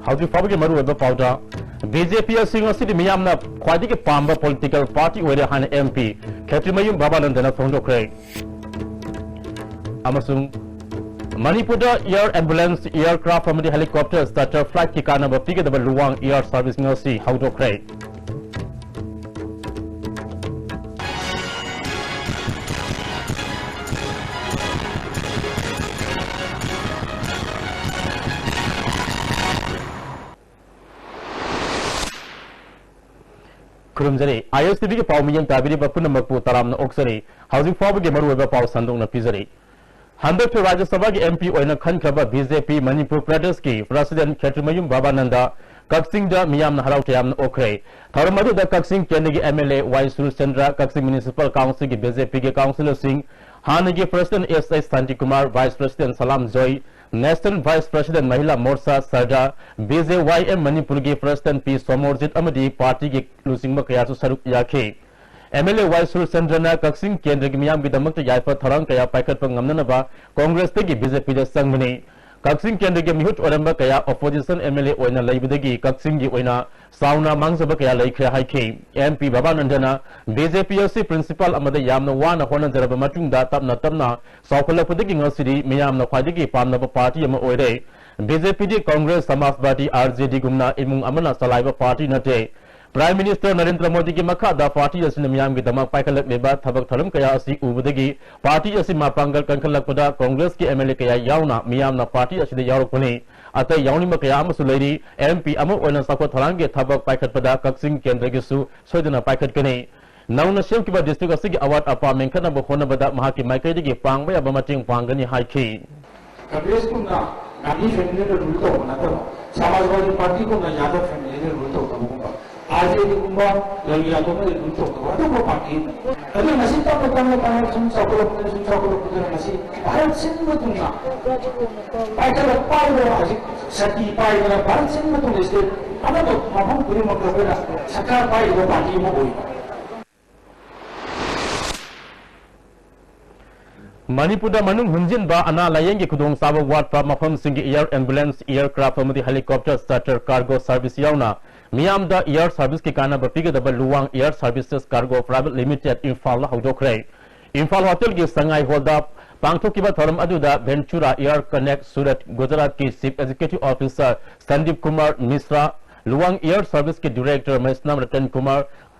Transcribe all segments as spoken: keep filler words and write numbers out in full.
ꯍꯧꯖꯤꯛ ꯐꯥꯎꯕꯒꯤ ꯃꯔꯨꯑꯣꯏꯕ ꯄꯥꯎꯗ, ꯕꯤ ꯖꯦ ꯄꯤ ꯑꯁꯤ ꯉꯁꯤꯗꯤ ꯃꯤꯌꯥꯝꯅ ꯈ꯭ꯋꯥꯏꯗꯒꯤ ꯄꯥꯝꯕ political party ꯑꯣꯏꯔꯦ ꯍꯥꯏꯅ ꯑꯦꯝ ꯄꯤ ꯈꯦꯇ꯭ꯔꯤꯃꯌꯨꯝ ꯕꯕꯥꯅꯟꯗꯅ ꯐꯣꯡꯗꯣꯛꯈ꯭ꯔꯦ꯫ ꯑꯃꯁꯨꯡ ꯃꯅꯤꯄꯨꯔꯗ air ambulance, aircraft ꯑꯃꯗꯤ helicopter charter flightꯀꯤ ꯀꯥꯟꯅꯕ ꯄꯤꯒꯗꯕ ꯂꯨꯋꯥꯡ air service ꯉꯁꯤ ꯍꯧꯗꯣꯛꯈ꯭ꯔꯦ꯫ ꯈꯨꯔꯨꯝꯖꯔꯤ꯫ ꯑꯥꯏ ꯑꯦꯁ ꯇꯤ ꯚꯤꯒꯤ ꯄꯥꯎ ꯃꯤꯠꯌꯦꯡ ꯇꯥꯕꯤꯔꯤꯕ ꯄꯨꯝꯅꯃꯛꯄꯨ ꯇꯔꯥꯝꯅ ꯑꯣꯛꯆꯔꯤ꯫ ꯍꯧꯖꯤꯛ ꯐꯥꯎꯕꯒꯤ ꯃꯔꯨꯑꯣꯏꯕ ꯄꯥꯎ ꯁꯟꯗꯣꯛꯅ ꯄꯤꯖꯔꯤ꯫ ꯍꯟꯗꯛꯀꯤ ꯔꯥꯖ꯭ꯌ ꯁꯚꯥꯒꯤ ꯑꯦꯝ ꯄꯤ ꯑꯣꯏꯅ ꯈꯟꯈ꯭ꯔꯕ ꯕꯤ ꯖꯦ ꯄꯤ ꯃꯅꯤꯄꯨꯔ ꯄ꯭ꯔꯗꯦꯁꯀꯤ ꯄ꯭ꯔꯁꯤꯗꯦꯟꯠ ꯈꯦꯇ꯭ꯔꯤꯃꯌꯨꯝ ꯕꯕꯥꯅꯟꯗ ꯀꯛꯆꯤꯡꯗ ꯃꯤꯌꯥꯝꯅ ꯍꯔꯥꯎ ꯇꯌꯥꯝꯅ ꯑꯣꯛꯈ꯭ꯔꯦ꯫ ꯊꯧꯔꯝ ꯑꯗꯨꯗ ꯀꯛꯆꯤꯡ ꯀꯦꯟꯗ꯭ꯔꯒꯤ M L A Y Surchandra, Kakching municipal ꯀꯥꯎꯟꯁꯤꯜꯒꯤ ꯕꯤ ꯖꯦ ꯄꯤꯒꯤ ꯀꯥꯎꯟꯁꯤꯂꯔꯁꯤꯡ, ꯍꯥꯟꯅꯒꯤ president S H Shantikumar, vice president Salam Joy, national vice president Mahila Morcha Sarda, B J Y M ꯃꯅꯤꯄꯨꯔꯒꯤ ꯄ꯭ꯔꯁꯤꯗꯦꯟꯠ ꯄꯤ ꯁꯣꯃꯣꯔꯖꯤꯠ ꯑꯃꯗꯤ ꯄꯥꯔꯇꯤꯒꯤ ꯂꯨꯆꯤꯡꯕ ꯀꯌꯥꯁꯨ ꯁꯔꯨꯛ ꯌꯥꯈꯤ꯫ ꯑꯦꯝ ꯑꯦꯜ ꯑꯦ ꯋꯥꯏ ꯁꯨꯔꯆꯟꯗ꯭ꯔꯅ ꯀꯛꯆꯤꯡ ꯀꯦꯟꯗ꯭ꯔꯒꯤ ꯃꯤꯌꯥꯝꯒꯤꯗꯃꯛꯇ ꯌꯥꯏꯐ ꯊꯧꯔꯥꯡ ꯀꯌꯥ ꯄꯥꯏꯈꯠꯄ ꯉꯝꯅꯅꯕ ꯀꯣꯡꯒ꯭ꯔꯦꯁꯇꯒꯤ ꯕꯤ ꯖꯦ ꯄꯤꯗ ꯆꯪꯕꯅꯤ꯫ ꯀꯛꯆꯤꯡ ꯀꯦꯟꯗ꯭ꯔꯒꯤ ꯃꯤꯍꯨꯠ ꯑꯣꯏꯔꯝꯕ ꯀꯌꯥ ꯑꯣꯄꯣꯖꯤꯁꯟ ꯑꯦꯝ ꯑꯦꯜ ꯑꯦ ꯑꯣꯏꯅ ꯂꯩꯕꯗꯒꯤ ꯀꯛꯆꯤꯡꯒꯤ ꯑꯣꯏꯅ ꯆꯥꯎꯅ ꯃꯥꯡꯖꯕ ꯀꯌꯥ ꯂꯩꯈ꯭ꯔꯦ ꯍꯥꯏꯈꯤ꯫ ꯑꯦꯝ ꯄꯤ ꯕꯕꯥꯅꯟꯗꯅ ꯕꯤ ꯖꯦ ꯄꯤ ꯑꯁꯤ ꯄ꯭ꯔꯤꯟꯁꯤꯄꯥꯜ ꯑꯃꯗ ꯌꯥꯝꯅ ꯋꯥꯅ ꯍꯣꯠꯅꯖꯔꯕ ꯃꯇꯨꯡꯗ ꯇꯞꯅ ꯇꯞꯅ ꯆꯥꯎꯈꯠꯂꯛꯄꯗꯒꯤ ꯉꯁꯤꯗꯤ ꯃꯤꯌꯥꯝꯅ ꯈ꯭ꯋꯥꯏꯗꯒꯤ ꯄꯥꯝꯅꯕ ꯄꯥꯔꯇꯤ ꯑꯃ ꯑꯣꯏꯔꯦ꯫ ꯕꯤ ꯖꯦ ꯄꯤꯗꯤ ꯀꯣꯡꯒ꯭ꯔꯦꯁ, ꯁꯃꯥꯖꯕꯥꯗꯤ, ꯑꯥꯔ ꯖꯦ ꯗꯤꯒꯨꯝꯅ ꯏꯃꯨꯡ ꯑꯃꯅ ꯆꯂꯥꯏꯕ ꯄꯥꯔꯇꯤ ꯅꯠꯇꯦ꯫ ꯄ꯭ꯔꯥꯏꯝ ꯃꯤꯅꯤꯁꯇꯔ ꯅꯔꯦꯟꯗ꯭ꯔ ꯃꯣꯗꯤꯒꯤ ꯃꯈꯥꯗ ꯄꯥꯔꯇꯤ ꯑꯁꯤꯅ ꯃꯤꯌꯥꯝꯒꯤꯗꯃꯛ ꯄꯥꯏꯈꯠꯂꯛꯂꯤꯕ ꯊꯕꯛ ꯊꯧꯔꯝ ꯀꯌꯥ ꯑꯁꯤ ꯎꯕꯗꯒꯤ ꯄꯥꯔꯇꯤ ꯑꯁꯤ ꯃꯄꯥꯡꯒꯜ ꯀꯟꯈꯠꯂꯛꯄꯗ ꯀꯣꯡꯒ꯭ꯔꯦꯁꯀꯤ ꯑꯦꯝ ꯑꯦꯜ ꯑꯦ ꯀꯌꯥ ꯌꯥꯎꯅ ꯃꯤꯌꯥꯝꯅ ꯄꯥꯔꯇꯤ ꯑꯁꯤꯗ ꯌꯥꯎꯔꯛꯄꯅꯤ꯫ ꯑꯇꯩ ꯌꯥꯎꯅꯤꯡꯕ ꯀꯌꯥ ꯑꯃꯁꯨ ꯂꯩꯔꯤ꯫ ꯑꯦꯝ ꯄꯤ ꯑꯃ ꯑꯣꯏꯅ ꯆꯥꯎꯈꯠ ꯊꯧꯔꯥꯡꯒꯤ ꯊꯕꯛ ꯄꯥꯏꯈꯠꯄꯗ ꯀꯛꯆꯤꯡ ꯀꯦꯟꯗ꯭ꯔꯒꯤꯁꯨ ꯁꯣꯏꯗꯅ ꯄꯥꯏꯈꯠꯀꯅꯤ꯫ ꯅꯧꯅ ꯁꯦꯝꯈꯤꯕ ꯗꯤꯁꯇ꯭ꯔꯤꯛ ꯑꯁꯤꯒꯤ ꯑꯋꯥꯠ ꯑꯄꯥ ꯃꯦꯟꯈꯠꯅꯕ ꯍꯣꯠꯅꯕꯗ ꯃꯍꯥꯛꯀꯤ ꯃꯥꯏꯀꯩꯗꯒꯤ ꯄꯥꯡꯕ ꯌꯥꯕ ꯃꯇꯦꯡ ꯄꯥꯡꯒꯅꯤ ꯍꯥꯏꯈꯤ꯫ ꯀꯪꯒ꯭ꯔꯦꯁꯀꯨꯝꯅ ꯒꯥꯟꯙꯤ ꯐꯦꯃꯤꯂꯤꯅ ꯔꯨꯜ ꯇꯧꯕ ꯅꯠꯇꯕ, ꯁꯃꯥꯖꯋꯥꯗꯤ ꯄꯥꯔꯇꯤꯒꯨꯝꯅ ꯌꯥꯗꯕ ꯐꯦꯃꯤꯂꯤꯅ ꯔꯨꯜ ꯇꯧꯗꯕꯒꯨꯝꯕ, ꯑꯥꯔ ꯖꯦ ꯗꯤꯒꯨꯝꯕ ꯂꯥꯂꯨ ꯌꯥꯗꯕꯅ ꯔꯨꯜ ꯇꯧꯗꯕ ꯑꯇꯣꯞꯄ ꯄꯥꯔꯇꯤ ꯑꯃ꯫ ꯑꯗꯨ ꯉꯁꯤ ꯇꯞꯅ ꯇꯞꯅ ꯇꯞꯅ ꯁꯨꯝ ꯆꯥꯎꯈꯠꯂꯛꯄꯗꯨꯅ, ꯁꯨꯝ ꯆꯥꯎꯈꯠꯂꯛꯄꯗꯨꯅ ꯉꯁꯤ ꯚꯥꯔꯠ ꯁꯤꯟꯕ ꯊꯨꯡꯅ ꯄꯥꯏꯈꯠꯂꯛꯄ ꯍꯥꯏꯕ ꯍꯧꯖꯤꯛ ꯁꯛꯇꯤ ꯄꯥꯏꯗꯅ ꯚꯥꯔꯠ ꯁꯤꯟꯕ ꯊꯨꯡꯅ ꯁ꯭ꯇꯦꯠ ꯑꯃꯠꯇ ꯃꯐꯝ ꯈꯨꯗꯤꯡꯃꯛꯇ ꯑꯩꯈꯣꯏꯅ ꯁꯔꯀꯥꯔ ꯄꯥꯏꯔꯤꯕ ꯄꯥꯔꯇꯤ ꯑꯃ ꯑꯣꯏ꯫ ꯃꯅꯤꯄꯨꯔꯗ ꯃꯅꯨꯡ ꯍꯨꯟꯖꯤꯟꯕ ꯑꯅꯥ ꯂꯥꯌꯦꯡꯒꯤ ꯈꯨꯗꯣꯡꯆꯥꯕ ꯋꯥꯠꯄ ꯃꯐꯝꯁꯤꯡꯒꯤ air ambulance, aircraft ꯑꯃꯗꯤ helicopter charter cargo service ꯌꯥꯎꯅ ꯃꯤꯌꯥꯝꯗ air serviceꯀꯤ ꯀꯥꯟꯅꯕ ꯄꯤꯒꯗꯕ Luwang Air Services Cargo Private Limited ꯏꯝꯐꯥꯜꯗ ꯍꯧꯗꯣꯛꯈ꯭ꯔꯦ꯫ ꯏꯝꯐꯥꯜ ꯍꯣꯇꯦꯜꯒꯤ ꯁꯉꯥꯏ ꯍꯣꯜꯗ ꯄꯥꯡꯊꯣꯛꯈꯤꯕ ꯊꯧꯔꯝ ꯑꯗꯨꯗ Ventura Air Connect Surat ꯒꯨꯖꯔꯥꯠꯀꯤ Chief Executive Officer Sandip Kumar Mishra, Luwang Air Serviceꯀꯤ Director ꯃꯍꯦꯁꯅꯥꯝ ꯔꯇꯟ ꯀꯨꯃꯥꯔ,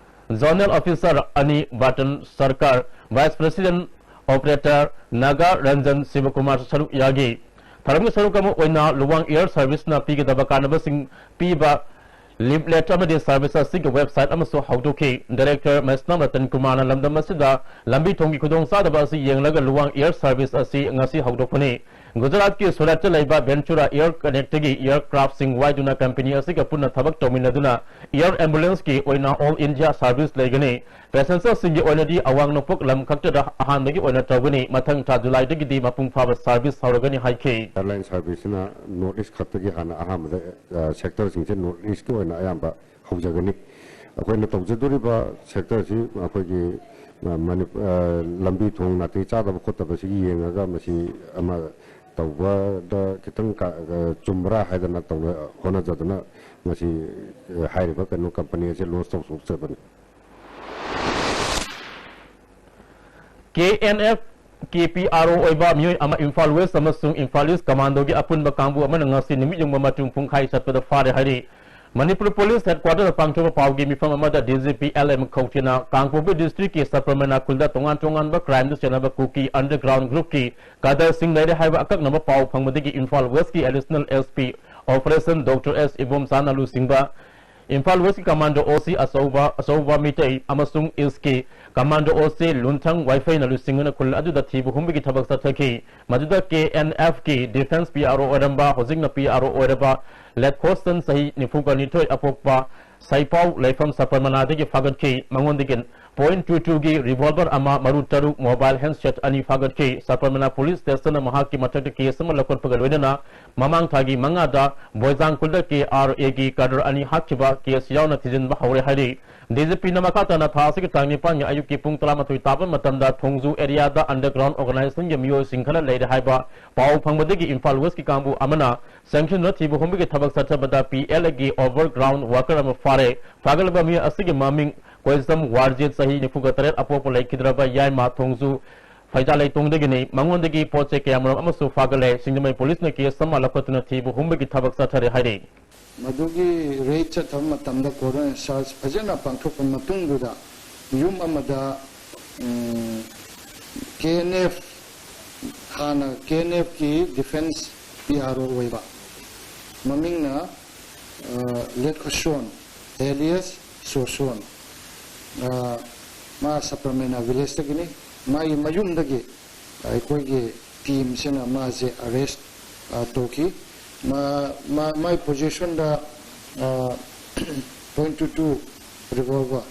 Zonal Officer ꯑꯅꯤ Baton Sarkar, Vice President Operator Naga Ranjan Shibkumar ꯁꯔꯨꯛ ꯌꯥꯈꯤ꯫ ꯊꯧꯔꯝꯒꯤ ꯁꯔꯨꯛ ꯑꯃ ꯑꯣꯏꯅ ꯂꯨꯋꯥꯡ Air Serviceꯅ ꯄꯤꯒꯗꯕ ꯀꯥꯟꯅꯕꯁꯤꯡ ꯄꯤꯕ leaflet ꯑꯃꯗꯤ service ꯑꯁꯤꯒꯤ website ꯑꯃꯁꯨ ꯍꯧꯗꯣꯛꯈꯤ꯫ Director ꯃꯍꯦꯁꯅꯥꯝ ꯔꯇꯟ ꯀꯨꯃꯥꯔꯅ ꯂꯝꯗꯝ ꯑꯁꯤꯗ ꯂꯝꯕꯤ ꯊꯣꯡꯒꯤ ꯈꯨꯗꯣꯡꯆꯥꯗꯕ ꯑꯁꯤ ꯌꯦꯡꯂꯒ ꯂꯨꯋꯥꯡ Air Service ꯑꯁꯤ ꯉꯁꯤ ꯍꯧꯗꯣꯛꯄꯅꯤ꯫ ꯒꯨꯖꯔꯥꯠꯀꯤ ꯁꯨꯔꯠꯇ ꯂꯩꯕ Ventura Air Connectꯀꯤ aircraftꯁꯤꯡ ꯋꯥꯏꯗꯨꯅ company ꯑꯁꯤꯒ ꯄꯨꯟꯅ ꯊꯕꯛ ꯇꯧꯃꯤꯟꯅꯗꯨꯅ air ambulanceꯀꯤ ꯑꯣꯏꯅ all India service ꯂꯩꯒꯅꯤ꯫ Passengerꯁꯤꯡꯒꯤ ꯑꯣꯏꯅꯗꯤ ꯑꯋꯥꯡ ꯅꯣꯡꯄꯣꯛ ꯂꯝ ꯈꯛꯇꯗ ꯑꯍꯥꯟꯕꯒꯤ ꯑꯣꯏꯅ ꯇꯧꯒꯅꯤ꯫ ꯃꯊꯪ ꯊꯥ ꯖꯨꯂꯥꯏꯗꯒꯤꯗꯤ ꯃꯄꯨꯡ ꯐꯥꯕ service ꯍꯧꯔꯒꯅꯤ ꯍꯥꯏꯈꯤ꯫ Airline serviceꯁꯤꯅ North East ꯈꯛꯇꯒꯤ ꯍꯥꯟꯅ ꯑꯍꯥꯟꯕꯗ, ꯑ, sectorꯁꯤꯡꯁꯦ North Eastꯀꯤ ꯑꯣꯏꯅ ꯑꯌꯥꯝꯕ ꯍꯧꯖꯒꯅꯤ꯫ ꯑꯩꯈꯣꯏꯅ ꯇꯧꯖꯗꯣꯔꯤꯕ sectorꯁꯤ ꯑꯩꯈꯣꯏꯒꯤ, ꯑ, ꯃꯅꯤ-, ꯑ, ꯂꯝꯕꯤ ꯊꯣꯡ ꯅꯥꯇꯩ ꯆꯥꯗꯕ ꯈꯣꯠꯇꯕꯁꯤꯒꯤ ꯌꯦꯡꯉꯒ ꯃꯁꯤ ꯑꯃ ꯇꯧꯕꯗ ꯈꯤꯇꯪ ꯀ-, ꯑ, ꯆꯨꯝꯕ꯭ꯔꯥ ꯍꯥꯏꯗꯅ ꯇꯧꯅ-, ꯍꯣꯠꯅꯖꯗꯨꯅ ꯉꯁꯤ, ꯑ, ꯍꯥꯏꯔꯤꯕ ꯀꯩꯅꯣ company ꯑꯁꯤ launch ꯇꯧꯊꯣꯛꯆꯕꯅꯤ꯫ KNFꯀꯤ PRO ꯑꯣꯏꯕ ꯃꯤꯑꯣꯏ ꯑꯃ ꯏꯝꯐꯥꯜ West ꯑꯃꯁꯨꯡ ꯏꯝꯐꯥꯜ East Commandoꯒꯤ ꯑꯄꯨꯟꯕ ꯀꯥꯡꯕꯨ ꯑꯃꯅ ꯉꯁꯤ ꯅꯨꯃꯤꯠ ꯌꯨꯡꯕ ꯃꯇꯨꯡ ꯄꯨꯡꯈꯥꯏ ꯆꯠꯄꯗ ꯐꯥꯔꯦ ꯍꯥꯏꯔꯤ꯫ ꯃꯅꯤꯄꯨꯔ Police Headquarterꯗ ꯄꯥꯡꯊꯣꯛꯄ ꯄꯥꯎꯒꯤ ꯃꯤꯐꯝ ꯑꯃꯗ DGP LM ꯈꯧꯇꯦꯅ ꯀꯥꯡꯄꯣꯛꯄꯤ districtꯀꯤ ꯁꯕꯔꯃꯅꯥ ꯈꯨꯜꯗ ꯇꯣꯉꯥꯟ ꯇꯣꯉꯥꯟꯕ crimeꯗ ꯆꯦꯟꯅꯕ ꯀꯨꯀꯤ underground groupꯀꯤ cadreꯁꯤꯡ ꯂꯩꯔꯦ ꯍꯥꯏꯕ ꯑꯀꯛꯅꯕ ꯄꯥꯎ ꯐꯪꯕꯗꯒꯤ Imphal Westꯀꯤ Additional SP Operation Doctor S ꯏꯕꯣꯝꯆꯥꯅ ꯂꯨꯆꯤꯡꯕ ꯏꯝꯐꯥꯜ Westꯀꯤ Commander OC ꯑꯆꯧꯕ, ꯑꯆꯧꯕ ꯃꯤꯇꯩ ꯑꯃꯁꯨꯡ Eastꯀꯤ Commander OC ꯂꯨꯟꯊꯪ ꯋꯥꯏꯐꯩꯅ ꯂꯨꯆꯤꯡꯗꯨꯅ ꯈꯨꯜ ꯑꯗꯨꯗ ꯊꯤꯕ ꯍꯨꯝꯕꯒꯤ ꯊꯕꯛ ꯆꯠꯊꯈꯤ꯫ ꯃꯗꯨꯗ KNFꯀꯤ Defence PRO ꯑꯣꯏꯔꯝꯕ, ꯍꯧꯖꯤꯛꯅ PRO ꯑꯣꯏꯔꯕ ꯂꯦꯠꯈꯣꯁꯇꯟ ꯆꯍꯤ ꯅꯤꯐꯨꯒ ꯅꯤꯊꯣꯏ ꯑꯄꯣꯛꯄ ꯁꯩꯄꯥꯎ ꯂꯩꯐꯝ ꯁꯕꯔꯃꯅꯥꯗꯒꯤ ꯐꯥꯒꯠꯈꯤ꯫ ꯃꯉꯣꯟꯗꯒꯤ ꯄꯣꯏꯟꯠ ꯇꯨ ꯇꯨꯒꯤ ꯔꯤꯚꯣꯜꯚꯔ ꯑꯃ, ꯃꯔꯨ ꯇꯔꯨꯛ, ꯃꯣꯕꯥꯏꯜ ꯍꯦꯟꯗꯁꯦꯠ ꯑꯅꯤ ꯐꯥꯒꯠꯈꯤ꯫ ꯁꯕꯔꯃꯅꯥ ꯄꯨꯂꯤꯁ ꯁ꯭ꯇꯦꯁꯟꯅ ꯃꯍꯥꯛꯀꯤ ꯃꯊꯛꯇ ꯀꯦꯁ ꯑꯃ ꯂꯧꯈꯠꯄꯒ ꯂꯣꯏꯅꯅ ꯃꯃꯥꯡ ꯊꯥꯒꯤ ꯃꯉꯥꯗ ꯕꯣꯏꯖꯥꯡ ꯈꯨꯜꯗ ꯀꯦ ꯑꯥꯔ ꯑꯦꯒꯤ ꯀꯥꯗꯔ ꯑꯅꯤ ꯍꯥꯠꯈꯤꯕ ꯀꯦꯁ ꯌꯥꯎꯅ ꯊꯤꯖꯤꯟꯕ ꯍꯧꯔꯦ ꯍꯥꯏꯔꯤ꯫ ꯗꯤ ꯖꯤ ꯄꯤꯅ ꯃꯈꯥ ꯇꯥꯅ ꯊꯥ ꯑꯁꯤꯒꯤ ꯇꯥꯡ ꯅꯤꯄꯥꯟꯒꯤ ꯑꯌꯨꯛꯀꯤ ꯄꯨꯡ ꯇꯔꯥꯃꯥꯊꯣꯏ ꯇꯥꯕ ꯃꯇꯝꯗ ꯊꯣꯡꯖꯨ ꯑꯦꯔꯤꯌꯥꯗ ꯑꯟꯗꯔꯒ꯭ꯔꯥꯎꯟ ꯑꯣꯔꯒꯅꯥꯏꯖꯦꯁꯟꯒꯤ ꯃꯤꯑꯣꯏꯁꯤꯡ ꯈꯔ ꯂꯩꯔꯦ ꯍꯥꯏꯕ ꯄꯥꯎ ꯐꯪꯕꯗꯒꯤ ꯏꯝꯐꯥꯜ ꯋꯦꯁꯀꯤ ꯀꯥꯡꯕꯨ ꯑꯃꯅ ꯆꯪꯁꯤꯟꯗꯨꯅ ꯊꯤꯕ ꯍꯨꯝꯕꯒꯤ ꯊꯕꯛ ꯆꯠꯊꯕꯗ ꯄꯤ ꯑꯦꯜ ꯑꯦꯒꯤ ꯑꯣꯚꯔꯒ꯭ꯔꯥꯎꯟ ꯋꯥꯔꯀꯔ ꯑꯃ ꯐꯥꯔꯦ꯫ ꯐꯥꯒꯠꯂꯕ ꯃꯤꯑꯣꯏ ꯑꯁꯤꯒꯤ ꯃꯃꯤꯡ ꯀꯣꯏꯖꯝ ꯋꯥꯔꯖꯤꯠ, ꯆꯍꯤ ꯅꯤꯐꯨꯒ ꯇꯔꯦꯠ, ꯑꯄꯣꯛꯄ ꯂꯩꯈꯤꯗ꯭ꯔꯕ ꯌꯥꯏꯃ ꯊꯣꯡꯖꯨ ꯐꯩꯖꯥ ꯂꯩꯇꯣꯡꯗꯒꯤꯅꯤ꯫ ꯃꯉꯣꯟꯗꯒꯤ ꯄꯣꯠ ꯆꯩ ꯀꯌꯥꯃꯔꯨꯝ ꯑꯃꯁꯨ ꯐꯥꯒꯠꯂꯦ꯫ ꯁꯤꯡꯖꯃꯩ ꯄꯨꯂꯤꯁꯅ ꯀꯦꯁ ꯑꯃ ꯂꯧꯈꯠꯇꯨꯅ ꯊꯤꯕ ꯍꯨꯝꯕꯒꯤ ꯊꯕꯛ ꯆꯠꯊꯔꯦ ꯍꯥꯏꯔꯤ꯫ ꯃꯗꯨꯒꯤ ꯔꯦꯗ ꯆꯠꯊꯕ ꯃꯇꯝꯗ ꯀꯣꯔꯗꯣꯅꯦꯠ ꯁꯔꯆ ꯐꯖꯅ ꯄꯥꯡꯊꯣꯛꯄ ꯃꯇꯨꯡꯗꯨꯗ ꯌꯨꯝ ꯑꯃꯗ, ꯎꯝ, ꯀꯦ ꯑꯦꯟ ꯑꯦꯐ, ꯍꯥꯟꯅ ꯀꯦ ꯑꯦꯟ ꯑꯦꯐꯀꯤ ꯗꯤꯐꯦꯟꯁ ꯄꯤ ꯑꯥꯔ ꯑꯣ ꯑꯣꯏꯕ, ꯃꯃꯤꯡꯅ, ꯑ, ꯂꯦꯠꯈꯣꯁꯣꯟ, ꯑꯦꯂꯤꯌꯁ ꯁꯣꯁꯣꯟ, ꯑ, ꯃꯥ ꯁꯄ꯭ꯔꯃꯦꯅꯥ ꯚꯤꯂꯦꯖꯇꯒꯤꯅꯤ꯫ ꯃꯥꯒꯤ ꯃꯌꯨꯝꯗꯒꯤ ꯑꯩꯈꯣꯏꯒꯤ ꯇꯤꯝꯁꯤꯅ ꯃꯥꯁꯦ ꯑꯔꯦꯁ, ꯑ, ꯇꯧꯈꯤ꯫ ꯃꯥ-, ꯃꯥ-, ꯃꯥꯏ ꯄꯣꯖꯤꯁꯟꯗ, ꯑ, ꯄꯣꯏꯟꯠ ꯇꯨ ꯇꯨ ꯔꯤꯚꯣꯜꯚꯔ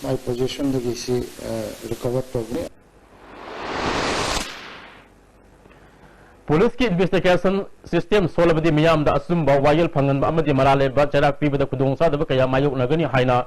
ꯃꯥꯏ ꯄꯣꯖꯤꯁꯟꯗꯒꯤ ꯁꯤ, ꯑ, ꯔꯤꯀꯚꯔ ꯇꯧꯕꯅꯤ꯫ ꯄꯨꯂꯤꯁꯀꯤ ꯏꯟꯚꯦꯁꯇꯤꯒꯦꯁꯟ ꯁꯤꯁꯇꯦꯝ ꯁꯣꯜꯂꯕꯗꯤ ꯃꯤꯌꯥꯝꯗ ꯑꯆꯨꯝꯕ ꯋꯥꯌꯦꯜ ꯐꯪꯍꯟꯕ ꯑꯃꯗꯤ ꯃꯔꯥꯜ ꯂꯩꯕ ꯆꯩꯔꯥꯛ ꯄꯤꯕꯗ ꯈꯨꯗꯣꯡꯆꯥꯗꯕ ꯀꯌꯥ ꯃꯥꯌꯣꯛꯅꯒꯅꯤ ꯍꯥꯏꯅ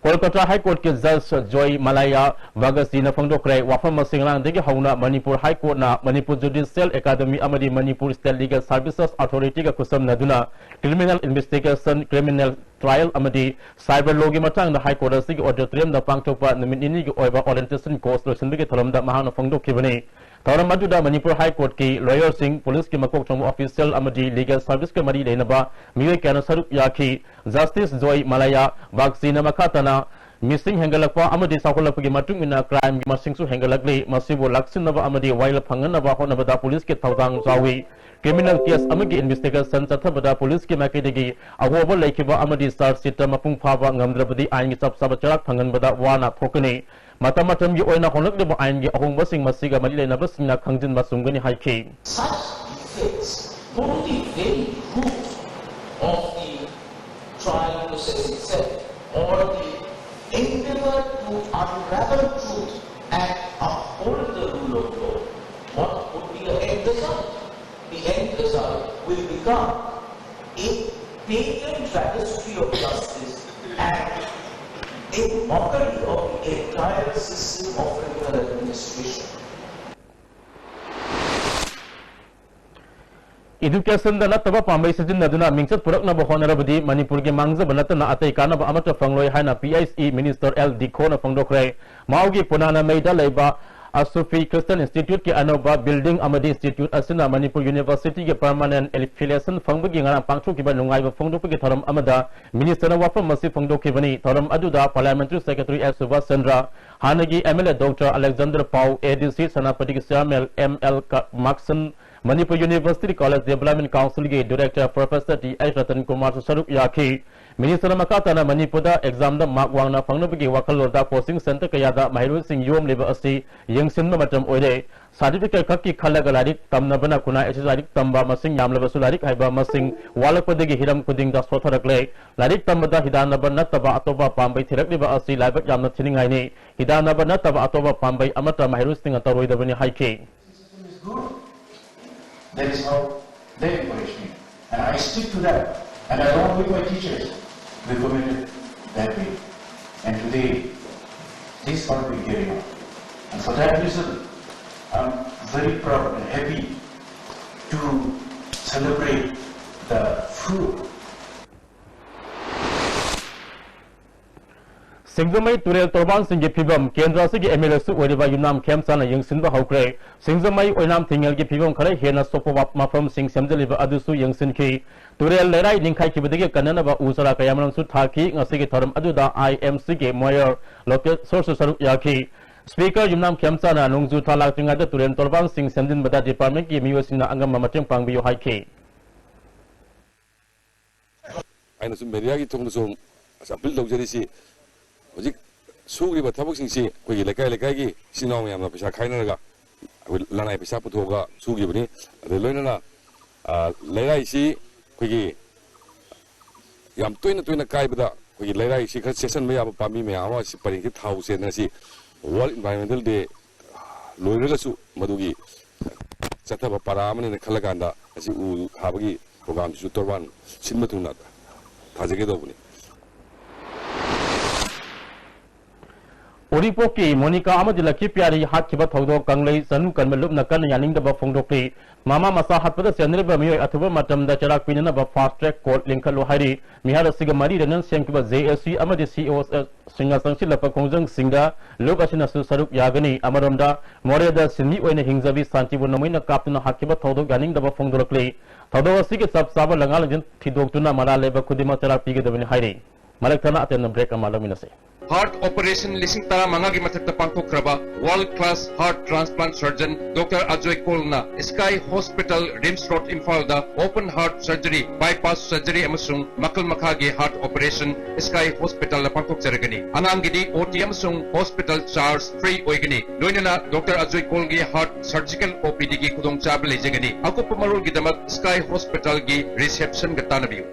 ꯀꯣꯜꯀꯇꯥ ꯍꯥꯏ ꯀꯣꯔꯠꯀꯤ ꯖꯖ ꯖꯣꯏ ꯃꯂꯥꯌꯥ ꯚꯒꯠꯖꯤꯅ ꯐꯣꯡꯗꯣꯛꯈ꯭ꯔꯦ꯫ ꯋꯥꯐꯝ ꯑꯁꯤ ꯉꯔꯥꯡꯗꯒꯤ ꯍꯧꯅ ꯃꯅꯤꯄꯨꯔ ꯍꯥꯏ ꯀꯣꯔꯠꯅ ꯃꯅꯤꯄꯨꯔ ꯖꯨꯗꯤꯁꯤꯌꯦꯜ ꯑꯦꯀꯥꯗꯃꯤ ꯑꯃꯗꯤ ꯃꯅꯤꯄꯨꯔ ꯁ꯭ꯇꯦꯠ ꯂꯤꯒꯦꯜ ꯁꯔꯚꯤꯁꯦꯁ ꯑꯣꯊꯣꯔꯤꯇꯤꯒ ꯈꯨꯠꯁꯝꯅꯗꯨꯅ ꯀ꯭ꯔꯤꯃꯤꯅꯦꯜ ꯏꯟꯚꯦꯁꯇꯤꯒꯦꯁꯟ, ꯀ꯭ꯔꯤꯃꯤꯅꯦꯜ ꯇ꯭ꯔꯥꯏꯌꯦꯜ ꯑꯃꯗꯤ ꯁꯥꯏꯕꯔ ꯂꯣꯒꯤ ꯃꯇꯥꯡꯗ ꯍꯥꯏ ꯀꯣꯔꯠ ꯑꯁꯤꯒꯤ ꯑꯣꯗꯤꯇꯣꯔꯤꯌꯝꯗ ꯄꯥꯡꯊꯣꯛꯄ ꯅꯨꯃꯤꯠ ꯅꯤꯅꯤꯒꯤ ꯑꯣꯏꯕ ꯑꯣꯔꯤꯌꯦꯟꯇꯦꯁꯟ ꯀꯣꯔꯁ ꯂꯣꯏꯁꯤꯟꯕꯒꯤ ꯊꯧꯔꯝꯗ ꯃꯍꯥꯛꯅ ꯐꯣꯡꯗꯣꯛꯈꯤꯕꯅꯤ꯫ ꯊꯧꯔꯝ ꯑꯗꯨꯗ ꯃꯅꯤꯄꯨꯔ ꯍꯥꯏ ꯀꯣꯔꯠꯀꯤ ꯂꯣꯌꯔꯁꯤꯡ, ꯄꯨꯂꯤꯁꯀꯤ ꯃꯀꯣꯛ ꯊꯣꯡꯕ ꯑꯣꯐꯤꯁꯤꯌꯦꯜ ꯑꯃꯗꯤ ꯂꯤꯒꯦꯜ ꯁꯔꯚꯤꯁꯀ ꯃꯔꯤ ꯂꯩꯅꯕ ꯃꯤꯑꯣꯏ ꯀꯌꯥꯅ ꯁꯔꯨꯛ ꯌꯥꯈꯤ꯫ ꯖꯁꯇꯤꯁ ꯖꯣꯏ ꯃꯂꯥꯌꯥ ꯚꯒꯠꯖꯤꯅ ꯃꯈꯥ ꯇꯥꯅ ꯃꯤꯁꯤꯡ ꯍꯦꯟꯒꯠꯂꯛꯄ ꯑꯃꯗꯤ ꯆꯥꯎꯈꯠꯂꯛꯄꯒꯤ ꯃꯇꯨꯡ ꯏꯟꯅ ꯀ꯭ꯔꯥꯏꯝꯒꯤ ꯃꯁꯤꯡꯁꯨ ꯍꯦꯟꯒꯠꯂꯛꯂꯤ꯫ ꯃꯁꯤꯕꯨ ꯂꯥꯛꯁꯤꯟꯅꯕ ꯑꯃꯗꯤ ꯋꯥꯌꯦꯜ ꯐꯪꯍꯟꯅꯕ ꯍꯣꯠꯅꯕꯗ ꯄꯨꯂꯤꯁꯀꯤ ꯊꯧꯗꯥꯡ ꯆꯥꯎꯏ꯫ ꯀ꯭ꯔꯤꯃꯤꯅꯦꯜ ꯀꯦꯁ ꯑꯃꯒꯤ ꯏꯟꯚꯦꯁꯇꯤꯒꯦꯁꯟ ꯆꯠꯊꯕꯗ ꯄꯨꯂꯤꯁꯀꯤ ꯃꯥꯏꯀꯩꯗꯒꯤ ꯑꯍꯣꯕ ꯂꯩꯈꯤꯕ ꯑꯃꯗꯤ ꯆꯥꯔꯖ ꯁꯤꯠꯇ ꯃꯄꯨꯡ ꯐꯥꯕ ꯉꯝꯗ꯭ꯔꯕꯗꯤ ꯑꯥꯏꯟꯒꯤ ꯆꯞ ꯆꯥꯕ ꯆꯩꯔꯥꯛ ꯐꯪꯍꯟꯕꯗ ꯋꯥꯅ ꯊꯣꯛꯀꯅꯤ꯫ ꯃꯇꯝ ꯃꯇꯝꯒꯤ ꯑꯣꯏꯅ ꯍꯣꯡꯂꯛꯂꯤꯕ ꯑꯥꯏꯟꯒꯤ ꯑꯍꯣꯡꯕꯁꯤꯡ ꯃꯁꯤꯒ ꯃꯔꯤ ꯂꯩꯅꯕꯁꯤꯡꯅ ꯈꯪꯖꯤꯟꯕ ꯆꯨꯝꯒꯅꯤ ꯍꯥꯏꯈꯤ꯫ Such defects go the very root of the trial process itself, or the endeavor to Unravel truth and uphold the rule of law, what would be the end result? The end result will become a patent travesty of justice and a mockery of the entire system of criminal administration. Educationꯗ ꯅꯠꯇꯕ ꯄꯥꯝꯕꯩ ꯁꯤꯖꯤꯟꯅꯗꯨꯅ ꯃꯤꯡꯆꯠ ꯄꯨꯔꯛꯅꯕ ꯍꯣꯠꯅꯔꯕꯗꯤ ꯃꯅꯤꯄꯨꯔꯒꯤ ꯃꯥꯡꯖꯕ ꯅꯠꯇꯅ ꯑꯇꯩ ꯀꯥꯟꯅꯕ ꯑꯃꯠꯇ ꯐꯪꯂꯣꯏ ꯍꯥꯏꯅ P I C E Minister L ꯗꯤꯈꯣꯅ ꯐꯣꯡꯗꯣꯛꯈ꯭ꯔꯦ꯫ ꯃꯥꯎꯒꯤ ꯄꯨꯅꯥꯅꯃꯩꯗ ꯂꯩꯕ ꯑꯁꯨꯐꯤ Christian Instituteꯀꯤ ꯑꯅꯧꯕ building ꯑꯃꯗꯤ institute ꯑꯁꯤꯅ ꯃꯅꯤꯄꯨꯔ Universityꯒꯤ permanent affiliation ꯐꯪꯕꯒꯤ ꯉꯔꯥꯡ ꯄꯥꯡꯊꯣꯛꯈꯤꯕ ꯅꯨꯡꯉꯥꯏꯕ ꯐꯣꯡꯗꯣꯛꯄꯒꯤ ꯊꯧꯔꯝ ꯑꯃꯗ ministerꯅ ꯋꯥꯐꯝ ꯑꯁꯤ ꯐꯣꯡꯗꯣꯛꯈꯤꯕꯅꯤ꯫ ꯊꯧꯔꯝ ꯑꯗꯨꯗ Parliamentary Secretary S Subhas Chandra, ꯍꯥꯟꯅꯒꯤ M L A Doctor Alexander Pao, A D C ꯁꯦꯅꯥꯄꯇꯤꯒꯤ Chairman M L ꯀ-, ꯃꯥꯛꯁꯟ, Manipur University College Development Councilꯒꯤ Director Professor T H Ratan ꯀꯨꯃꯥꯔꯁꯨ ꯁꯔꯨꯛ ꯌꯥꯈꯤ꯫ Ministerꯅ ꯃꯈꯥ ꯇꯥꯅ ꯃꯅꯤꯄꯨꯔꯗ examꯗ mark ꯋꯥꯡꯅ ꯐꯪꯅꯕꯒꯤ ꯋꯥꯈꯜꯂꯣꯟꯗ coaching centre ꯀꯌꯥꯗ ꯃꯍꯩꯔꯣꯏꯁꯤꯡ ꯌꯣꯝꯂꯤꯕ ꯑꯁꯤ ꯌꯦꯡꯁꯤꯟꯕ ꯃꯇꯝ ꯑꯣꯏꯔꯦ꯫ Certificate ꯈꯛꯀꯤ ꯈꯜꯂꯒ ꯂꯥꯏꯔꯤꯛ ꯇꯝꯅꯕꯅ ꯈꯨꯟꯅꯥꯏ ꯑꯁꯤ ꯂꯥꯏꯔꯤꯛ ꯇꯝꯕ ꯃꯁꯤꯡ ꯌꯥꯝꯂꯕꯁꯨ ꯂꯥꯏꯔꯤꯛ ꯍꯩꯕ ꯃꯁꯤꯡ ꯋꯥꯠꯂꯛꯄꯗꯒꯤ ꯍꯤꯔꯝ ꯈꯨꯗꯤꯡꯗ ꯁꯣꯠꯊꯔꯛꯂꯦ꯫ ꯂꯥꯏꯔꯤꯛ ꯇꯝꯕꯗ ꯍꯤꯗꯥꯟꯅꯕ ꯅꯠꯇꯕ ꯑꯇꯣꯞꯄ ꯄꯥꯝꯕꯩ ꯊꯤꯔꯛꯂꯤꯕ ꯑꯁꯤ ꯂꯥꯏꯕꯛ ꯌꯥꯝꯅ ꯊꯤꯅꯤꯡꯉꯥꯏꯅꯤ꯫ ꯍꯤꯗꯥꯟꯅꯕ ꯅꯠꯇꯕ ꯑꯇꯣꯞꯄ ꯄꯥꯝꯕꯩ ꯑꯃꯠꯇ ꯃꯍꯩꯔꯣꯏꯁꯤꯡꯅ ꯇꯧꯔꯣꯏꯗꯕꯅꯤ ꯍꯥꯏꯈꯤ꯫ That is how they encouraged me. And I stick to that. And along with my teachers, we committed that way. And today, this one will carry on. And for that reason, I'm very proud and happy to celebrate the fruit ꯁꯤꯡꯖꯃꯩ ꯇꯨꯔꯦꯜ ꯇꯣꯔꯕꯥꯟꯁꯤꯡꯒꯤ ꯐꯤꯕꯝ ꯀꯦꯟꯗ꯭ꯔ ꯑꯁꯤꯒꯤ M L Aꯁꯨ ꯑꯣꯏꯔꯤꯕ ꯌꯨꯝꯅꯥꯝ ꯈꯦꯝꯆꯥꯅ ꯌꯦꯡꯁꯤꯟꯕ ꯍꯧꯈ꯭ꯔꯦ꯫ ꯁꯤꯡꯖꯃꯩ ꯑꯣꯏꯅꯥꯝ ꯊꯤꯡꯉꯦꯜꯒꯤ ꯐꯤꯕꯝ ꯈꯔ ꯍꯦꯟꯅ ꯁꯣꯛꯄ ꯃꯐꯝꯁꯤꯡ ꯁꯦꯝꯖꯤꯜꯂꯤꯕ ꯑꯗꯨꯁꯨ ꯌꯦꯡꯁꯤꯟꯈꯤ꯫ ꯇꯨꯔꯦꯜ ꯂꯩꯔꯥꯏ ꯅꯤꯡꯈꯥꯏꯈꯤꯕꯗꯒꯤ ꯀꯟꯅꯅꯕ ꯎ ꯆꯥꯔꯥ ꯀꯌꯥꯃꯔꯨꯝꯁꯨ ꯊꯥꯈꯤ꯫ ꯉꯁꯤꯒꯤ ꯊꯧꯔꯝ ꯑꯗꯨꯗ I M Cꯒꯤ Mayor ꯂꯣꯀꯦꯁꯣꯔꯁꯨ ꯁꯔꯨꯛ ꯌꯥꯈꯤ꯫ Speaker ꯌꯨꯝꯅꯥꯝ ꯈꯦꯝꯆꯥꯅ ꯅꯣꯡꯖꯨ ꯊꯥ ꯂꯥꯛꯇ꯭ꯔꯤꯉꯩꯗ ꯇꯨꯔꯦꯜ ꯇꯣꯔꯕꯥꯟꯁꯤꯡ ꯁꯦꯝꯖꯤꯟꯕꯗ departmentꯀꯤ ꯃꯤꯑꯣꯏꯁꯤꯡꯅ ꯑꯉꯝꯕ ꯃꯇꯦꯡ ꯄꯥꯡꯕꯤꯌꯨ ꯍꯥꯏꯈꯤ꯫ ꯑꯩꯅ ꯁꯨꯝ ꯃꯦꯗꯤꯌꯥꯒꯤ ꯊꯣꯡꯗꯁꯨ ꯑꯄꯤꯜ ꯇꯧꯖꯔꯤꯁꯤ, ꯍꯧꯖꯤꯛ ꯁꯨꯔꯤꯕ ꯊꯕꯛꯁꯤꯡꯁꯤ ꯑꯩꯈꯣꯏꯒꯤ ꯂꯩꯀꯥꯏ ꯂꯩꯀꯥꯏꯒꯤ ꯏꯆꯤꯟ ꯏꯅꯥꯎ ꯃꯌꯥꯝꯅ ꯄꯩꯁꯥ ꯈꯥꯏꯅꯔꯒ ꯑꯩꯈꯣꯏ ꯂꯅꯥꯏ ꯄꯩꯁꯥ ꯄꯨꯊꯣꯛꯑꯒ ꯁꯨꯈꯤꯕꯅꯤ꯫ ꯑꯗꯩ ꯂꯣꯏꯅꯅ ꯂꯩꯔꯥꯏꯁꯤ ꯑꯩꯈꯣꯏꯒꯤ ꯌꯥꯝ ꯇꯣꯏꯅ ꯇꯣꯏꯅ ꯀꯥꯏꯕꯗ ꯑꯩꯈꯣꯏꯒꯤ ꯂꯩꯔꯥꯏꯁꯤ ꯈꯔ ꯆꯦꯠꯁꯤꯟꯕ ꯌꯥꯕ ꯄꯥꯝꯕꯤ ꯃꯌꯥꯝ ꯑꯃ ꯑꯁꯤ ꯄꯔꯦꯡꯁꯤ ꯊꯥꯍꯧꯁꯦꯅ ꯉꯁꯤ World Environmental Day ꯂꯣꯏꯔꯒꯁꯨ ꯃꯗꯨꯒꯤ ꯆꯠꯊꯕ ꯄꯔꯥ ꯑꯃꯅꯦꯅ ꯈꯜꯂꯀꯥꯟꯗ ꯉꯁꯤ ꯎ ꯊꯥꯕꯒꯤ programꯁꯤꯁꯨ ꯇꯣꯔꯕꯥꯟ ꯁꯤꯟꯕ ꯊꯨꯡꯅ ꯊꯥꯖꯒꯦ ꯇꯧꯕꯅꯤ꯫ ꯎꯔꯤꯄꯣꯛꯀꯤ ꯃꯣꯅꯤꯀꯥ ꯑꯃꯗꯤ ꯂꯛꯈꯤ ꯄꯤꯌꯥꯔꯤ ꯍꯥꯠꯈꯤꯕ ꯊꯧꯗꯣꯛ ꯀꯪꯂꯩ ꯆꯅꯨ ꯀꯟꯕ ꯂꯨꯞꯅ ꯀꯟꯅ ꯌꯥꯅꯤꯡꯗꯕ ꯐꯣꯡꯗꯣꯛꯂꯤ꯫ ꯃꯃꯥ ꯃꯆꯥ ꯍꯥꯠꯄꯗ ꯆꯦꯟꯅꯔꯤꯕ ꯃꯤꯑꯣꯏ ꯑꯊꯨꯕ ꯃꯇꯝꯗ ꯆꯩꯔꯥꯛ ꯄꯤꯅꯅꯕ fast track court ꯂꯤꯡꯈꯠꯂꯨ ꯍꯥꯏꯔꯤ꯫ ꯃꯤꯍꯥꯠ ꯑꯁꯤꯒ ꯃꯔꯤ ꯂꯩꯅꯅ ꯁꯦꯝꯈꯤꯕ J S C ꯑꯃꯗꯤ C O S ꯁꯤꯡꯅ ꯆꯪꯁꯤꯜꯂꯛꯄ ꯈꯣꯡꯖꯪꯁꯤꯡꯗ ꯂꯨꯞ ꯑꯁꯤꯅꯁꯨ ꯁꯔꯨꯛ ꯌꯥꯒꯅꯤ꯫ ꯑꯃꯔꯣꯝꯗ, ꯃꯣꯔꯦꯗ ꯁꯤꯟꯃꯤ ꯑꯣꯏꯅ ꯍꯤꯡꯖꯕꯤ ꯁꯥꯟꯇꯤꯕꯨ ꯅꯣꯡꯃꯩꯅ ꯀꯥꯞꯇꯨꯅ ꯍꯥꯠꯈꯤꯕ ꯊꯧꯗꯣꯛ ꯌꯥꯅꯤꯡꯗꯕ ꯐꯣꯡꯗꯣꯔꯛꯂꯤ꯫ ꯊꯧꯗꯣꯛ ꯑꯁꯤꯒꯤ ꯆꯞ ꯆꯥꯕ ꯂꯪꯉꯥ ꯂꯪꯖꯤꯟ ꯊꯤꯗꯣꯛꯇꯨꯅ ꯃꯔꯥꯜ ꯂꯩꯕ ꯈꯨꯗꯤꯡꯃꯛ ꯆꯩꯔꯥꯛ ꯄꯤꯒꯗꯕꯅꯤ ꯍꯥꯏꯔꯤ꯫ ꯃꯔꯛ ꯊꯠꯅ ꯑꯇꯦꯟꯕ break ꯑꯃ ꯂꯧꯃꯤꯟꯅꯁꯤ꯫ Heart operation ꯂꯤꯁꯤꯡ ꯇꯔꯥꯃꯉꯥꯒꯤ ꯃꯊꯛꯇ ꯄꯥꯡꯊꯣꯛꯈ꯭ꯔꯕ world class heart transplant surgeon Doctor Ajoy Kolna Sky Hospital, RIMS Road, ꯏꯝꯐꯥꯜꯗ open heart surgery, bypass surgery ꯑꯃꯁꯨꯡ ꯃꯈꯜ ꯃꯈꯥꯒꯤ heart operation Sky Hospitalꯗ ꯄꯥꯡꯊꯣꯛꯆꯔꯒꯅꯤ꯫ ꯑꯉꯥꯡꯒꯤꯗꯤ O T ꯑꯃꯁꯨꯡ hospital charge free ꯑꯣꯏꯒꯅꯤ꯫ ꯂꯣꯏꯅꯅ Doctor Ajoy Kolꯒꯤ heart surgical O P Dꯒꯤ ꯈꯨꯗꯣꯡꯆꯥꯕ ꯂꯩꯖꯒꯅꯤ꯫ ꯑꯀꯨꯞꯄ ꯃꯔꯣꯜꯒꯤꯗꯃꯛ Sky Hospitalꯒꯤ receptionꯒ ꯇꯥꯟꯅꯕꯤꯌꯨ꯫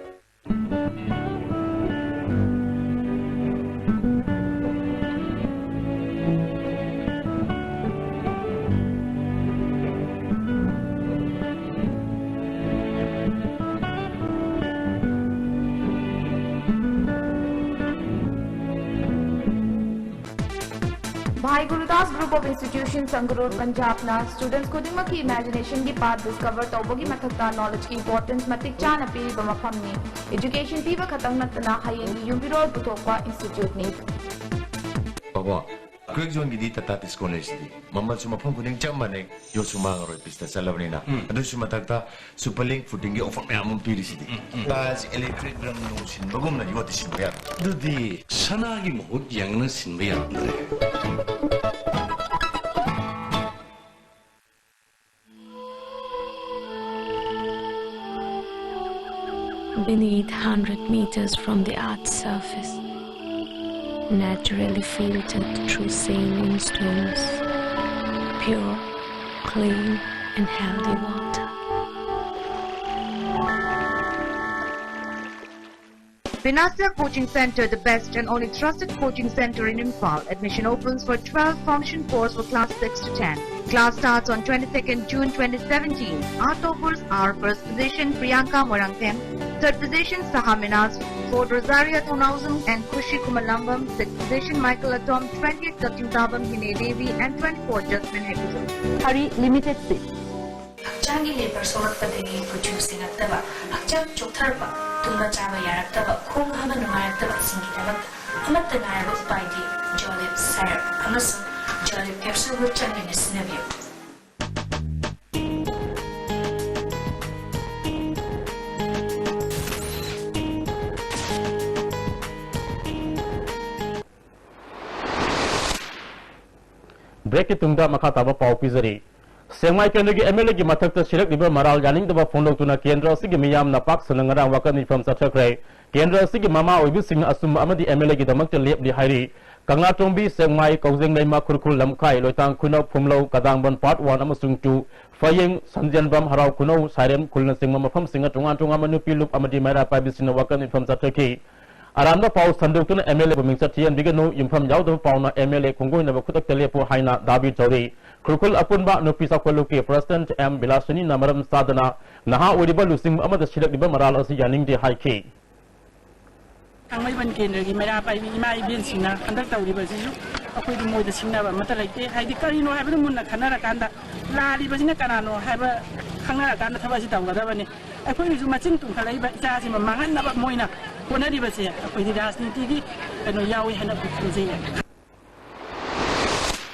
Bhai Gurudas Group of Institutions, Sangrur, Punjabꯅ students ꯈꯨꯗꯤꯡꯃꯛꯀꯤ imaginationꯒꯤ path discover ꯇꯧꯕꯒꯤ ꯃꯊꯛꯇ knowledgeꯀꯤ importance ꯃꯇꯤꯛ ꯆꯥꯅ ꯄꯤꯔꯤꯕ ꯃꯐꯝꯅꯤ꯫ Education ꯄꯤꯕ ꯈꯛꯇꯪ ꯅꯠꯇꯅ ꯍꯌꯦꯡꯒꯤ ꯌꯨꯝꯕꯤꯔꯣꯜ ꯄꯨꯊꯣꯛꯄ instituteꯅꯤ꯫ ꯕꯕꯥ, crack zoneꯒꯤꯗꯤ Tata Tiscon ꯂꯩꯁꯤꯗꯤ꯫ ꯃꯃꯜꯁꯨ ꯃꯐꯝ ꯈꯨꯗꯤꯡ ꯆꯞ ꯃꯥꯟꯅꯩ, ꯌꯣꯠꯁꯨ ꯃꯥꯡꯉꯔꯣꯏ, ꯄꯤꯁꯇ ꯆꯠꯂꯕꯅꯤꯅ꯫ ꯎꯝ꯫ ꯑꯗꯨꯁꯨ ꯃꯊꯛꯇ Superlink Footingꯒꯤ offer ꯃꯌꯥꯝ ꯑꯃ ꯄꯤꯔꯤꯁꯤꯗꯤ꯫ ꯎꯝ, ꯎꯝ, ꯎꯝ꯫ Taj Electric ꯔꯪ ꯅꯨꯡ ꯁꯤꯟꯕꯒꯨꯝꯅ ꯌꯣꯠꯇꯤ ꯁꯤꯟꯕ ꯌꯥꯔꯣꯏ꯫ ꯑꯗꯨꯗꯤ ꯁꯅꯥꯒꯤ ꯃꯍꯨꯠ ꯌꯦꯡꯅ ꯁꯤꯟꯕ ꯌꯥꯔꯝꯗ꯭ꯔꯦ꯫ Beneath, hundred meters from the earth's surface, naturally filtered through saline stones, pure, clean, and healthy water. Vinasya Coaching Center, the best and only trusted coaching center in Imphal. Admission opens for twelve, function fours for class six to ten. Class starts on twenty-second June twenty seventeen. Our toppers are first position Priyanka Moirangthem, third position Saha Minaz, fourth Rosaria Thounnaojam and Khushi Khumalambam, sixth position Michael Adom, twentieth Kaktingtabam Hine Devi and twenty-fourth Jasmine Hekujam. Hari limited seat. ꯍꯛꯆꯥꯡꯒꯤ labour ꯁꯣꯛꯂꯛꯄꯗꯒꯤ ꯀꯨꯆꯨ ꯁꯦꯡꯉꯛꯇꯕ, ꯍꯛꯆꯥꯡ ꯆꯣꯛꯊꯔꯛꯄ, ꯇꯨꯝꯕ ꯆꯥꯕ ꯌꯥꯔꯛꯇꯕ, ꯈꯣꯡ ꯍꯥꯝꯕ ꯅꯨꯡꯉꯥꯏꯔꯛꯇꯕꯁꯤꯡꯒꯤꯗꯃꯛꯇ ꯑꯃꯠꯇ ꯉꯥꯏꯔꯕ ꯎꯄꯥꯏꯗꯤ ꯖꯣꯂꯤꯞ ꯁꯔꯞ ꯑꯃꯁꯨꯡ ꯖꯣꯂꯤꯞ ꯀꯦꯞꯁꯨꯜꯕꯨ ꯆꯥꯡ ꯅꯥꯏꯅ ꯁꯤꯖꯤꯟꯅꯕꯤꯌꯨ꯫ ꯕ꯭ꯔꯦꯛꯀꯤ ꯇꯨꯡꯗ ꯃꯈꯥ ꯇꯥꯕ ꯄꯥꯎ ꯄꯤꯖꯔꯤ꯫ ꯁꯦꯛꯃꯥꯏ ꯀꯦꯟꯗ꯭ꯔꯒꯤ ꯑꯦꯝ ꯑꯦꯜ ꯑꯦꯒꯤ ꯃꯊꯛꯇ ꯁꯤꯔꯛꯂꯤꯕ ꯃꯔꯥꯜ ꯌꯥꯅꯤꯡꯗꯕ ꯐꯣꯡꯗꯣꯛꯇꯨꯅ ꯀꯦꯟꯗ꯭ꯔ ꯑꯁꯤꯒꯤ ꯃꯤꯌꯥꯝꯅ ꯄꯥꯛ ꯁꯟꯅ ꯉꯔꯥꯡ ꯋꯥꯀꯠ ꯃꯤꯐꯝ ꯆꯠꯊꯈ꯭ꯔꯦ꯫ ꯀꯦꯟꯗ꯭ꯔ ꯑꯁꯤꯒꯤ ꯃꯃꯥ ꯑꯣꯏꯕꯁꯤꯡꯅ ꯑꯆꯨꯝꯕ ꯑꯃꯗꯤ ꯑꯦꯝ ꯑꯦꯜ ꯑꯦꯒꯤꯗꯃꯛꯇ ꯂꯦꯞꯂꯤ ꯍꯥꯏꯔꯤ꯫ ꯀꯪꯂꯥꯇꯣꯡꯕꯤ, ꯁꯦꯛꯃꯥꯏ, ꯀꯧꯖꯦꯡ ꯂꯩꯃ, ꯈꯨꯔꯈꯨꯜ ꯂꯝꯈꯥꯏ, ꯂꯣꯏꯇꯥꯡ ꯈꯨꯅꯧ, ꯐꯨꯝꯂꯧ, ꯀꯗꯥꯡꯕꯟ ꯄꯥꯔꯠ ꯋꯥꯟ ꯑꯃꯁꯨꯡ ꯇꯨ, ꯐꯌꯦꯡ, ꯁꯟꯖꯦꯟꯕꯝ, ꯍꯔꯥꯎ ꯈꯨꯅꯧ, ꯁꯥꯏꯔꯦꯝ ꯈꯨꯜꯅꯆꯤꯡꯕ ꯃꯐꯝꯁꯤꯡꯅ ꯇꯣꯉꯥꯟ ꯇꯣꯉꯥꯟꯕ ꯅꯨꯄꯤ ꯂꯨꯞ ꯑꯃꯗꯤ ꯃꯩꯔꯥ ꯄꯥꯏꯕꯤꯁꯤꯡꯅ ꯋꯥꯀꯠ ꯃꯤꯐꯝ ꯆꯠꯊꯈꯤ꯫ ꯑꯔꯥꯟꯕ ꯄꯥꯎ ꯁꯟꯗꯣꯛꯇꯨꯅ ꯑꯦꯝ ꯑꯦꯜ ꯑꯦꯕꯨ ꯃꯤꯡꯆꯠ ꯊꯤꯍꯟꯕꯤꯒꯅꯨ, ꯌꯨꯝꯐꯝ ꯌꯥꯎꯗꯕ ꯄꯥꯎꯅ ꯑꯦꯝ ꯑꯦꯜ ꯑꯦ ꯈꯣꯡꯒꯣꯏꯅꯕ ꯈꯨꯗꯛꯇ ꯂꯦꯞꯄꯨ ꯍꯥꯏꯅ ꯗꯥꯕꯤ ꯇꯧꯔꯤ꯫ ꯈꯨꯔꯈꯨꯜ ꯑꯄꯨꯟꯕ ꯅꯨꯄꯤ ꯆꯥꯎꯈꯠꯂꯨꯞꯀꯤ ꯄ꯭ꯔꯁꯤꯗꯦꯟꯠ ꯑꯦꯝ ꯕꯤꯂꯥꯁꯤꯅꯤꯅ ꯃꯔꯝ ꯆꯥꯗꯅ ꯅꯍꯥ ꯑꯣꯏꯔꯤꯕ ꯂꯨꯆꯤꯡꯕ ꯑꯃꯗ ꯁꯤꯔꯛꯂꯤꯕ ꯃꯔꯥꯜ ꯑꯁꯤ ꯌꯥꯅꯤꯡꯗꯦ ꯍꯥꯏꯈꯤ꯫ ꯊꯥꯡꯃꯩꯕꯟ ꯀꯦꯟꯗ꯭ꯔꯒꯤ ꯃꯩꯔꯥ ꯄꯥꯏꯕꯤ ꯏꯃꯥ ꯏꯕꯦꯟꯁꯤꯡꯅ ꯍꯟꯗꯛ ꯇꯧꯔꯤꯕꯁꯤꯁꯨ ꯑꯩꯈꯣꯏꯗꯤ ꯃꯣꯏꯗ ꯁꯤꯡꯅꯕ ꯑꯃꯠꯇ ꯂꯩꯇꯦ꯫ ꯍꯥꯏꯗꯤ ꯀꯔꯤꯅꯣ ꯍꯥꯏꯕꯗꯨ ꯃꯨꯟꯅ ꯈꯟꯅꯔꯀꯥꯟꯗ, ꯂꯥꯜꯂꯤꯕꯁꯤꯅ ꯀꯅꯥꯅꯣ ꯍꯥꯏꯕ ꯈꯪꯅꯔꯀꯥꯟꯗ ꯊꯕꯛ ꯑꯁꯤ ꯇꯧꯒꯗꯕꯅꯤ꯫ ꯑꯩꯈꯣꯏꯒꯤꯁꯨ ꯃꯆꯤꯟ ꯇꯨꯝꯈꯠꯂꯛꯏꯕ ꯏꯆꯥꯁꯤꯡꯕꯨ ꯃꯥꯡꯍꯟꯅꯕ ꯃꯣꯏꯅ ꯍꯣꯠꯅꯔꯤꯕꯁꯦ ꯑꯩꯈꯣꯏꯗꯤ ꯔꯥꯖꯅꯤꯇꯤꯒꯤ ꯀꯩꯅꯣ ꯌꯥꯎꯏ ꯍꯥꯏꯅ ꯑꯩꯈꯣꯏ ꯈꯟꯖꯩꯌꯦ꯫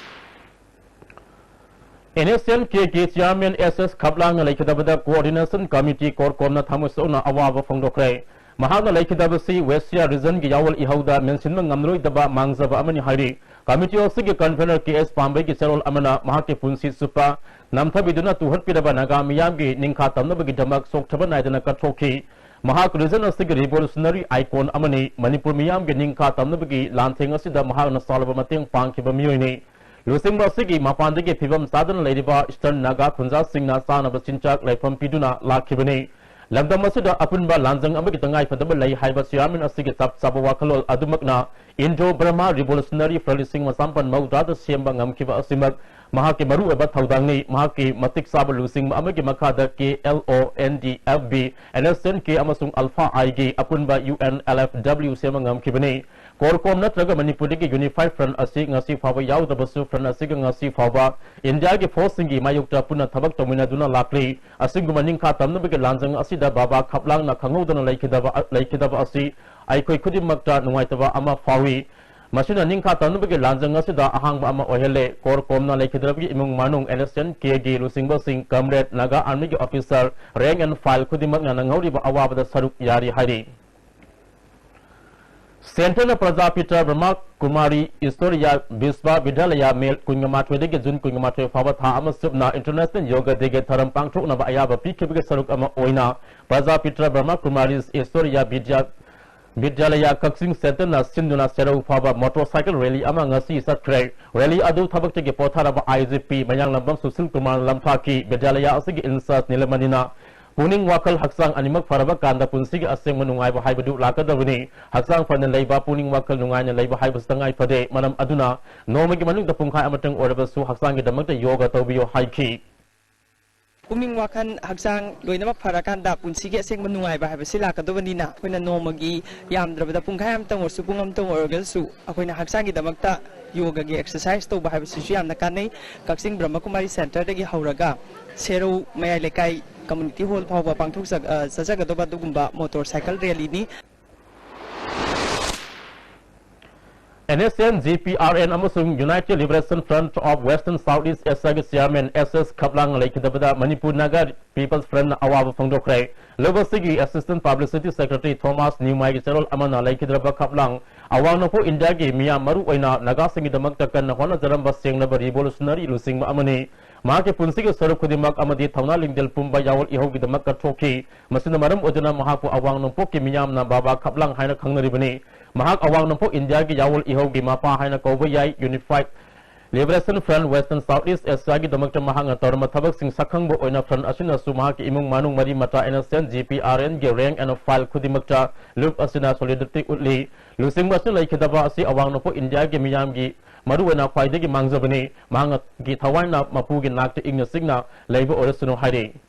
ꯑꯦꯟ ꯑꯦꯁ ꯑꯦꯟ ꯀꯦꯒꯤ ꯆꯤꯌꯥꯔꯃꯦꯟ ꯑꯦꯁ ꯑꯦꯁ ꯈꯞꯂꯥꯡꯅ ꯂꯩꯈꯤꯗꯕꯗ ꯀꯣꯑꯣꯔꯗꯤꯅꯦꯁꯟ ꯀꯃꯤꯇꯤ ꯀꯣꯔꯀꯣꯝꯅ ꯊꯃꯣꯏ ꯁꯣꯛꯅ ꯑꯋꯥꯕ ꯐꯣꯡꯗꯣꯛꯈ꯭ꯔꯦ꯫ ꯃꯍꯥꯛꯅ ꯂꯩꯈꯤꯗꯕꯁꯤ ꯋꯦꯁ ꯁꯤꯌꯥ ꯔꯤꯖꯟꯒꯤ ꯌꯥꯑꯣꯜ ꯏꯍꯧꯗ ꯃꯦꯟꯁꯤꯟꯕ ꯉꯝꯂꯔꯣꯏꯗꯕ ꯃꯥꯡꯖꯕ ꯑꯃꯅꯤ ꯍꯥꯏꯔꯤ꯫ ꯀꯃꯤꯇꯤ ꯑꯁꯤꯒꯤ ꯀꯟꯚꯦꯅꯔ ꯀꯦ ꯑꯦꯁ ꯄꯥꯝꯕꯩꯒꯤ ꯆꯦꯔꯣꯜ ꯑꯃꯅ ꯃꯍꯥꯛꯀꯤ ꯄꯨꯟꯁꯤ ꯆꯨꯞꯄ ꯅꯝꯊꯕꯤꯗꯨꯅ ꯇꯨꯍꯠꯄꯤꯔꯕ ꯅꯥꯒꯥ ꯃꯤꯌꯥꯝꯒꯤ ꯅꯤꯡꯈꯥ ꯇꯝꯅꯕꯒꯤꯗꯃꯛ ꯆꯣꯛꯊꯕ ꯅꯥꯏꯗꯅ ꯀꯠꯊꯣꯛꯈꯤ꯫ ꯃꯍꯥꯛ ꯔꯤꯖꯟ ꯑꯁꯤꯒꯤ ꯔꯤꯚꯣꯂꯨꯁꯅꯔꯤ ꯑꯥꯏꯀꯣꯟ ꯑꯃꯅꯤ꯫ ꯃꯅꯤꯄꯨꯔ ꯃꯤꯌꯥꯝꯒꯤ ꯅꯤꯡꯈꯥ ꯇꯝꯅꯕꯒꯤ ꯂꯥꯟꯊꯦꯡ ꯑꯁꯤꯗ ꯃꯍꯥꯛꯅ ꯆꯥꯎꯔꯕ ꯃꯇꯦꯡ ꯄꯥꯡꯈꯤꯕ ꯃꯤꯑꯣꯏꯅꯤ꯫ ꯂꯨꯆꯤꯡꯕ ꯑꯁꯤꯒꯤ ꯃꯄꯥꯟꯗꯒꯤ ꯐꯤꯕꯝ ꯆꯥꯗꯅ ꯂꯩꯔꯤꯕ ꯏꯁꯇꯔꯟ ꯅꯥꯒꯥ ꯈꯨꯟꯖꯥꯁꯤꯡꯅ ꯆꯥꯅꯕ ꯆꯤꯟꯖꯥꯛ ꯂꯩꯐꯝ ꯄꯤꯗꯨꯅ ꯂꯥꯛꯈꯤꯕꯅꯤ꯫ ꯂꯝꯗꯝ ꯑꯁꯤꯗ ꯑꯄꯨꯟꯕ ꯂꯥꯟꯖꯪ ꯑꯃꯒꯤ ꯇꯉꯥꯏꯐꯗꯕ ꯂꯩ ꯍꯥꯏꯕ ꯆꯤꯌꯥꯔꯃꯦꯟ ꯑꯁꯤꯒꯤ ꯆꯞ ꯆꯥꯕ ꯋꯥꯈꯜꯂꯣꯟ ꯑꯗꯨꯃꯛꯅ Indo-Burma Revolutionary Front ꯂꯤꯁꯤꯡ ꯑꯃ ꯆꯥꯃꯥꯄꯟ ꯃꯧꯗ꯭ꯔꯥꯗ ꯁꯦꯝꯕ ꯉꯝꯈꯤꯕ ꯑꯁꯤꯃꯛ ꯃꯍꯥꯛꯀꯤ ꯃꯔꯨꯑꯣꯏꯕ ꯊꯧꯗꯥꯡꯅꯤ꯫ ꯃꯍꯥꯛꯀꯤ ꯃꯇꯤꯛ ꯆꯥꯕ ꯂꯨꯆꯤꯡꯕ ꯑꯃꯒꯤ ꯃꯈꯥꯗ K L O, N D F B, N S N K ꯑꯃꯁꯨꯡ Alpha I ꯒꯤ ꯑꯄꯨꯟꯕ U N L F W ꯁꯦꯝꯕ ꯉꯝꯈꯤꯕꯅꯤ꯫ CORCOM ꯅꯠꯇ꯭ꯔꯒ ꯃꯅꯤꯄꯨꯔꯗꯒꯤ Unified Front ꯑꯁꯤ ꯉꯁꯤ ꯐꯥꯎꯕ ꯌꯥꯎꯗꯕꯁꯨ, Front ꯑꯁꯤꯒ ꯉꯁꯤ ꯐꯥꯎꯕ ꯏꯟꯗꯤꯌꯥꯒꯤ force ꯁꯤꯡꯒꯤ ꯃꯥꯌꯣꯛꯇ ꯄꯨꯟꯅ ꯊꯕꯛ ꯇꯧꯃꯤꯟꯅꯗꯨꯅ ꯂꯥꯛꯂꯤ꯫ ꯑꯁꯤꯒꯨꯝꯕ ꯅꯤꯡꯈꯥ ꯇꯝꯅꯕꯒꯤ ꯂꯥꯟꯖꯪ ꯑꯁꯤꯗ ꯕꯥꯕꯥ ꯈꯞꯂꯥꯡꯅ ꯈꯪꯍꯧꯗꯅ ꯂꯩꯈꯤꯗꯕ, ꯂꯩꯈꯤꯗꯕ ꯑꯁꯤ ꯑꯩꯈꯣꯏ ꯈꯨꯗꯤꯡꯃꯛꯇ ꯅꯨꯡꯉꯥꯏꯇꯕ ꯑꯃ ꯐꯥꯎꯏ꯫ ꯃꯁꯤꯅ ꯅꯤꯡꯈꯥ ꯇꯝꯅꯕꯒꯤ ꯂꯥꯟꯖꯪ ꯑꯁꯤꯗ ꯑꯍꯥꯡꯕ ꯑꯃ ꯑꯣꯏꯍꯜꯂꯦ꯫ CORCOM ꯅ ꯂꯩꯈꯤꯗ꯭ꯔꯕꯒꯤ ꯏꯃꯨꯡ ꯃꯅꯨꯡ, N S N K ꯒꯤ ꯂꯨꯆꯤꯡꯕꯁꯤꯡ, comrade, Naga Army ꯒꯤ officer, rank and file ꯈꯨꯗꯤꯡꯃꯛꯅ ꯅꯪꯍꯧꯔꯤꯕ ꯑꯋꯥꯕꯗ ꯁꯔꯨꯛ ꯌꯥꯔꯤ ꯍꯥꯏꯔꯤ꯫ Centre ꯅ ꯄ꯭ꯔꯖꯥꯄꯤꯇ ꯕ꯭ꯔꯍꯃ ꯀꯨꯃꯥꯔꯤ ꯏꯁꯣꯔꯤꯌꯥ ꯕꯤꯁ꯭ꯋꯥ ꯕꯤꯗ꯭ꯌꯥꯂꯌ, ꯃꯦ ꯀꯨꯟꯃꯥꯊꯣꯏꯗꯒꯤ ꯖꯨꯟ ꯀꯨꯟꯃꯥꯊꯣꯏ ꯐꯥꯎꯕ ꯊꯥ ꯑꯃ ꯆꯨꯞꯅ International Yoga Day ꯒꯤ ꯊꯧꯔꯝ ꯄꯥꯡꯊꯣꯛꯅꯕ ꯑꯌꯥꯕ ꯄꯤꯈꯤꯕꯒꯤ ꯁꯔꯨꯛ ꯑꯃ ꯑꯣꯏꯅ ꯄ꯭ꯔꯖꯥꯄꯤꯇ ꯕ꯭ꯔꯍꯃ ꯀꯨꯃꯥꯔꯤ ꯏꯁꯣꯔꯤꯌꯥ ꯕꯤꯗ꯭ꯌꯥ, ꯕꯤꯗ꯭ꯌꯥꯂꯌ ꯀꯛꯆꯤꯡ Centre ꯅ ꯁꯤꯟꯗꯨꯅ ꯁꯦꯔꯧ ꯐꯥꯎꯕ motorcycle rally ꯑꯃ ꯉꯁꯤ ꯆꯠꯈ꯭ꯔꯦ꯫ Rally ꯑꯗꯨ ꯊꯕꯛꯇꯒꯤ ꯄꯣꯊꯥꯔꯕ I G P ꯃꯌꯥꯡꯂꯝꯕꯝ ꯁꯨꯁꯤꯜ ꯀꯨꯃꯥꯔꯅ ꯂꯝꯊꯥꯈꯤ꯫ ꯕꯤꯗ꯭ꯌꯥꯂꯌ ꯑꯁꯤꯒꯤ in-charge ꯅꯤꯂꯃꯅꯤꯅ ꯄꯨꯛꯅꯤꯡ ꯋꯥꯈꯜ ꯍꯛꯆꯥꯡ ꯑꯅꯤꯃꯛ ꯐꯔꯕ ꯀꯥꯟꯗ ꯄꯨꯟꯁꯤꯒꯤ ꯑꯁꯦꯡꯕ ꯅꯨꯡꯉꯥꯏꯕ ꯍꯥꯏꯕꯗꯨ ꯂꯥꯛꯀꯗꯕꯅꯤ꯫ ꯍꯛꯆꯥꯡ ꯐꯅ ꯂꯩꯕ, ꯄꯨꯛꯅꯤꯡ ꯋꯥꯈꯜ ꯅꯨꯡꯉꯥꯏꯅ ꯂꯩꯕ ꯍꯥꯏꯕꯁꯤ ꯇꯉꯥꯏ ꯐꯗꯦ꯫ ꯃꯔꯝ ꯑꯗꯨꯅ ꯅꯣꯡꯃꯒꯤ ꯃꯅꯨꯡꯗ ꯄꯨꯡꯈꯥꯏ ꯑꯃꯇꯪ ꯑꯣꯏꯔꯕꯁꯨ ꯍꯛꯆꯥꯡꯒꯤꯗꯃꯛꯇ ꯌꯣꯒ ꯇꯧꯕꯤꯌꯨ ꯍꯥꯏꯈꯤ꯫ ꯄꯨꯛꯅꯤꯡ ꯋꯥꯈꯜ ꯍꯛꯆꯥꯡ ꯂꯣꯏꯅꯃꯛ ꯐꯔꯀꯥꯟꯗ ꯄꯨꯟꯁꯤꯒꯤ ꯑꯁꯦꯡꯕ ꯅꯨꯡꯉꯥꯏꯕ ꯍꯥꯏꯕꯁꯤ ꯂꯥꯛꯀꯗꯕꯅꯤꯅ ꯑꯩꯈꯣꯏꯅ ꯅꯣꯡꯃꯒꯤ ꯌꯥꯝꯗ꯭ꯔꯕꯗ ꯄꯨꯡꯈꯥꯏ ꯑꯃꯇꯪ ꯑꯣꯏꯔꯁꯨ, ꯄꯨꯡ ꯑꯃꯇꯪ ꯑꯣꯏꯔꯒꯁꯨ ꯑꯩꯈꯣꯏꯅ ꯍꯛꯆꯥꯡꯒꯤꯗꯃꯛꯇ ꯌꯣꯒꯒꯤ exercise ꯇꯧꯕ ꯍꯥꯏꯕꯁꯤꯁꯨ ꯌꯥꯝꯅ ꯀꯥꯟꯅꯩ꯫ ꯀꯛꯆꯤꯡ ꯕ꯭ꯔꯍꯃꯀꯨꯃꯥꯔꯤ Centre ꯗꯒꯤ ꯍꯧꯔꯒ ꯁꯦꯔꯧ ꯃꯌꯥꯏ ꯂꯩꯀꯥꯏ community hall ꯐꯥꯎꯕ ꯄꯥꯡꯊꯣꯛꯆ-, ꯑ, ꯆꯠꯆꯒꯗꯕ ꯑꯗꯨꯒꯨꯝꯕ motorcycle rally ꯅꯤ꯫ N S N G P R N ꯑꯃꯁꯨꯡ United Liberation Front of Western Southeast Asia ꯒꯤ chairman S S ꯈꯞꯂꯥꯡ ꯂꯩꯈꯤꯗꯕꯗ Manipur Naga People's Front ꯅ ꯑꯋꯥꯕ ꯐꯣꯡꯗꯣꯛꯈ꯭ꯔꯦ꯫ ꯂꯧꯕꯁꯤꯒꯤ Assistant Publicity Secretary ꯊꯣꯃꯥꯁ ꯅ꯭ꯌꯨꯃꯥꯏꯒꯤ ꯆꯦꯔꯣꯜ ꯑꯃꯅ ꯂꯩꯈꯤꯗ꯭ꯔꯕ ꯈꯞꯂꯥꯡ ꯑꯋꯥꯡ ꯅꯣꯡꯄꯣꯛ ꯏꯟꯗꯤꯌꯥꯒꯤ ꯃꯤꯌꯥꯝ, ꯃꯔꯨ ꯑꯣꯏꯅ ꯅꯥꯒꯥꯁꯤꯡꯒꯤꯗꯃꯛꯇ ꯀꯟꯅ ꯍꯣꯠꯅꯖꯔꯝꯕ ꯁꯦꯡꯂꯕ revolutionary ꯂꯨꯆꯤꯡꯕ ꯑꯃꯅꯤ꯫ ꯃꯍꯥꯛꯀꯤ ꯄꯨꯟꯁꯤꯒꯤ ꯁꯔꯨꯛ ꯈꯨꯗꯤꯡꯃꯛ ꯑꯃꯗꯤ ꯊꯧꯅꯥ ꯂꯤꯡꯖꯦꯜ ꯄꯨꯝꯕ ꯌꯥꯑꯣꯜ ꯏꯍꯧꯒꯤꯗꯃꯛ ꯀꯠꯊꯣꯛꯈꯤ꯫ ꯃꯁꯤꯅ ꯃꯔꯝ ꯑꯣꯏꯗꯨꯅ ꯃꯍꯥꯛꯄꯨ ꯑꯋꯥꯡ ꯅꯣꯡꯄꯣꯛꯀꯤ ꯃꯤꯌꯥꯝꯅ ꯕꯥꯕꯥ ꯈꯞꯂꯥꯡ ꯍꯥꯏꯅ ꯈꯪꯅꯔꯤꯕꯅꯤ꯫ ꯃꯍꯥꯛ ꯑꯋꯥꯡ ꯅꯣꯡꯄꯣꯛ ꯏꯟꯗꯤꯌꯥꯒꯤ ꯌꯥꯑꯣꯜ ꯏꯍꯧꯒꯤ ꯃꯄꯥ ꯍꯥꯏꯅ ꯀꯧꯕ ꯌꯥꯏ꯫ Unified Liberation Front Western South East Asia-ꯒꯤꯗꯃꯛꯇ ꯃꯍꯥꯛꯅ ꯇꯧꯔꯝꯕ ꯊꯕꯛꯁꯤꯡ ꯁꯛꯈꯪꯕ ꯑꯣꯏꯅ front ꯑꯁꯤꯅꯁꯨ ꯃꯍꯥꯛꯀꯤ ꯏꯃꯨꯡ ꯃꯅꯨꯡ, ꯃꯔꯤ ꯃꯇꯥ, N S N, G P R N-ꯒꯤ rank and file ꯈꯨꯗꯤꯡꯃꯛꯇ ꯂꯨꯞ ꯑꯁꯤꯅ solidarity ꯎꯠꯂꯤ꯫ ꯂꯨꯆꯤꯡꯕ ꯑꯁꯤꯅ ꯂꯩꯈꯤꯗꯕ ꯑꯁꯤ ꯑꯋꯥꯡ ꯅꯣꯡꯄꯣꯛ ꯏꯟꯗꯤꯌꯥꯒꯤ ꯃꯤꯌꯥꯝꯒꯤ ꯃꯔꯨꯑꯣꯏꯅ ꯈ꯭ꯋꯥꯏꯗꯒꯤ ꯃꯥꯡꯖꯕꯅꯤ꯫ ꯃꯍꯥꯛꯀꯤ ꯊꯋꯥꯏꯅ ꯃꯄꯨꯒꯤ ꯅꯥꯛꯇ ꯏꯪꯅ ꯆꯤꯛꯅ ꯂꯩꯕ ꯑꯣꯏꯔꯁꯅꯨ ꯍꯥꯏꯔꯤ꯫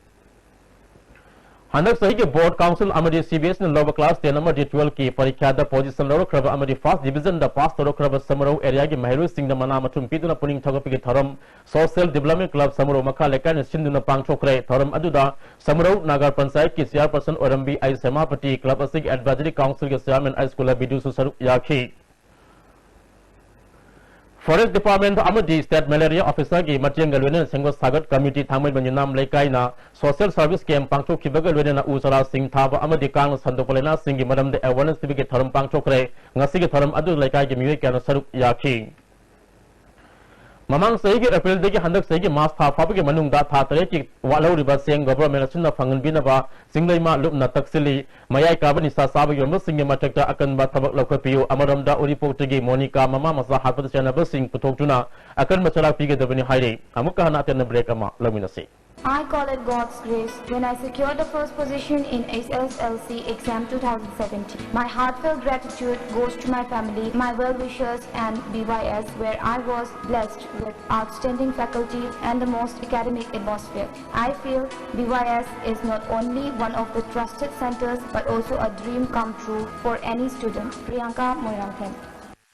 ꯍꯟꯗꯛ ꯆꯍꯤꯒꯤ Board Council ꯑꯃꯗꯤ C B S E-ꯅ ꯂꯧꯕ class ten ꯑꯃꯗꯤ twelve-ꯀꯤ ꯄꯔꯤꯈ꯭ꯌꯥꯗ position ꯂꯧꯔꯛꯈ꯭ꯔꯕ ꯑꯃꯗꯤ first division-ꯗ pass ꯇꯧꯔꯛꯈ꯭ꯔꯕ ꯁꯃꯔꯧ area-ꯒꯤ ꯃꯍꯩꯔꯣꯏꯁꯤꯡꯗ ꯃꯅꯥ ꯃꯊꯨꯝ ꯄꯤꯗꯨꯅ ꯄꯨꯛꯅꯤꯡ ꯊꯧꯒꯠꯄꯒꯤ ꯊꯧꯔꯝ Social Development Club ꯁꯃꯔꯧ ꯃꯈꯥ ꯂꯩꯀꯥꯏꯅ ꯁꯤꯟꯗꯨꯅ ꯄꯥꯡꯊꯣꯛꯈ꯭ꯔꯦ꯫ ꯊꯧꯔꯝ ꯑꯗꯨꯗ ꯁꯃꯔꯧ ꯅꯥꯒꯥ ꯄꯟꯆꯥꯌꯠꯀꯤ chairperson ꯑꯣꯏꯔꯝꯕꯤ ꯑꯥꯏ ꯁꯦꯃꯥꯄꯇꯤ, club ꯑꯁꯤꯒꯤ advisory council-ꯒꯤ chairman ꯑꯥꯏ ꯁ꯭ꯀꯨꯂꯥ ꯕꯤꯗꯨꯁꯨ ꯁꯔꯨꯛ ꯌꯥꯈꯤ꯫ Forest Department ꯑꯃꯗꯤ State Malaria Officer-ꯒꯤ ꯃꯇꯦꯡꯒ ꯂꯣꯏꯅꯅ ꯁꯦꯝꯒꯠ ꯁꯥꯒꯠ committee ꯊꯥꯡꯃꯩꯕꯟ ꯌꯨꯝꯅꯥꯝ ꯂꯩꯀꯥꯏꯅ social service camp ꯄꯥꯡꯊꯣꯛꯈꯤꯕꯒ ꯂꯣꯏꯅꯅ ꯎ ꯆꯥꯔꯥꯁꯤꯡ ꯊꯥꯕ ꯑꯃꯗꯤ ꯀꯥꯡꯅ ꯁꯟꯗꯣꯛꯄ ꯂꯥꯏꯅꯥꯁꯤꯡꯒꯤ ꯃꯔꯝꯗ awareness ꯄꯤꯕꯒꯤ ꯊꯧꯔꯝ ꯄꯥꯡꯊꯣꯛꯈ꯭ꯔꯦ꯫ ꯉꯁꯤꯒꯤ ꯊꯧꯔꯝ ꯑꯗꯨ ꯂꯩꯀꯥꯏꯒꯤ ꯃꯤꯑꯣꯏ ꯀꯌꯥꯅ ꯁꯔꯨꯛ ꯌꯥꯈꯤ꯫ ꯃꯃꯥꯡ ꯆꯍꯤꯒꯤ April-ꯗꯒꯤ ꯍꯟꯗꯛ ꯆꯍꯤꯒꯤ March ꯊꯥ ꯐꯥꯎꯕꯒꯤ ꯃꯅꯨꯡꯗ ꯊꯥ ꯇꯔꯦꯠꯀꯤ ꯋꯥꯠꯍꯧꯔꯤꯕ ꯆꯦꯡ government ꯑꯁꯤꯅ ꯐꯪꯍꯟꯕꯤꯅꯕ ꯆꯤꯡꯂꯩꯃ ꯂꯨꯞꯅ ꯇꯛꯁꯤꯜꯂꯤ꯫ ꯃꯌꯥꯏ ꯀꯥꯕ ꯅꯤꯁꯥ ꯆꯥꯕ ꯌꯣꯟꯕꯁꯤꯡꯒꯤ ꯃꯊꯛꯇ ꯑꯀꯟꯕ ꯊꯕꯛ ꯂꯧꯈꯠꯄꯤꯌꯨ꯫ ꯑꯃꯔꯣꯝꯗ ꯎꯔꯤꯄꯣꯛꯇꯒꯤ ꯃꯣꯅꯤꯀꯥ ꯃꯃꯥ ꯃꯆꯥ ꯍꯥꯠꯄꯗ ꯆꯦꯟꯅꯕꯁꯤꯡ ꯄꯨꯊꯣꯛꯇꯨꯅ ꯑꯀꯟꯕ ꯆꯩꯔꯥꯛ ꯄꯤꯒꯗꯕꯅꯤ ꯍꯥꯏꯔꯤ꯫ ꯑꯃꯨꯛꯀ ꯍꯟꯅ ꯑꯇꯦꯟꯕ break ꯑꯃ ꯂꯧꯃꯤꯟꯅꯁꯤ꯫ I call it God's grace when I secured the first position in S S L C exam two thousand seventeen. My heartfelt gratitude goes to my family, my well-wishers, and B Y S, where I was blessed with outstanding faculty and the most academic atmosphere. I feel B Y S is not only one of the trusted centers but also a dream come true for any student. Priyanka Moirangthem.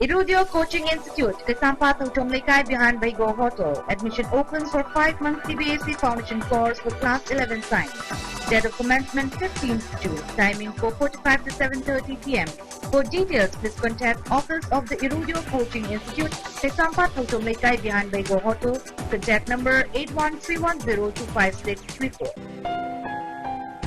Irudio Coaching Institute, Kaisampha Thongthom Leikai behind Baigo Hotel. Admission open for five months C B S E Foundation course for class eleven science. Date of commencement fifteenth June. Timing four forty-five to seven thirty P M. For details, please contact Office of the Irudio Coaching Institute, Kaisampha Thongthom Leikai behind Baigo Hotel. Contact number eight one three one zero two five six three four.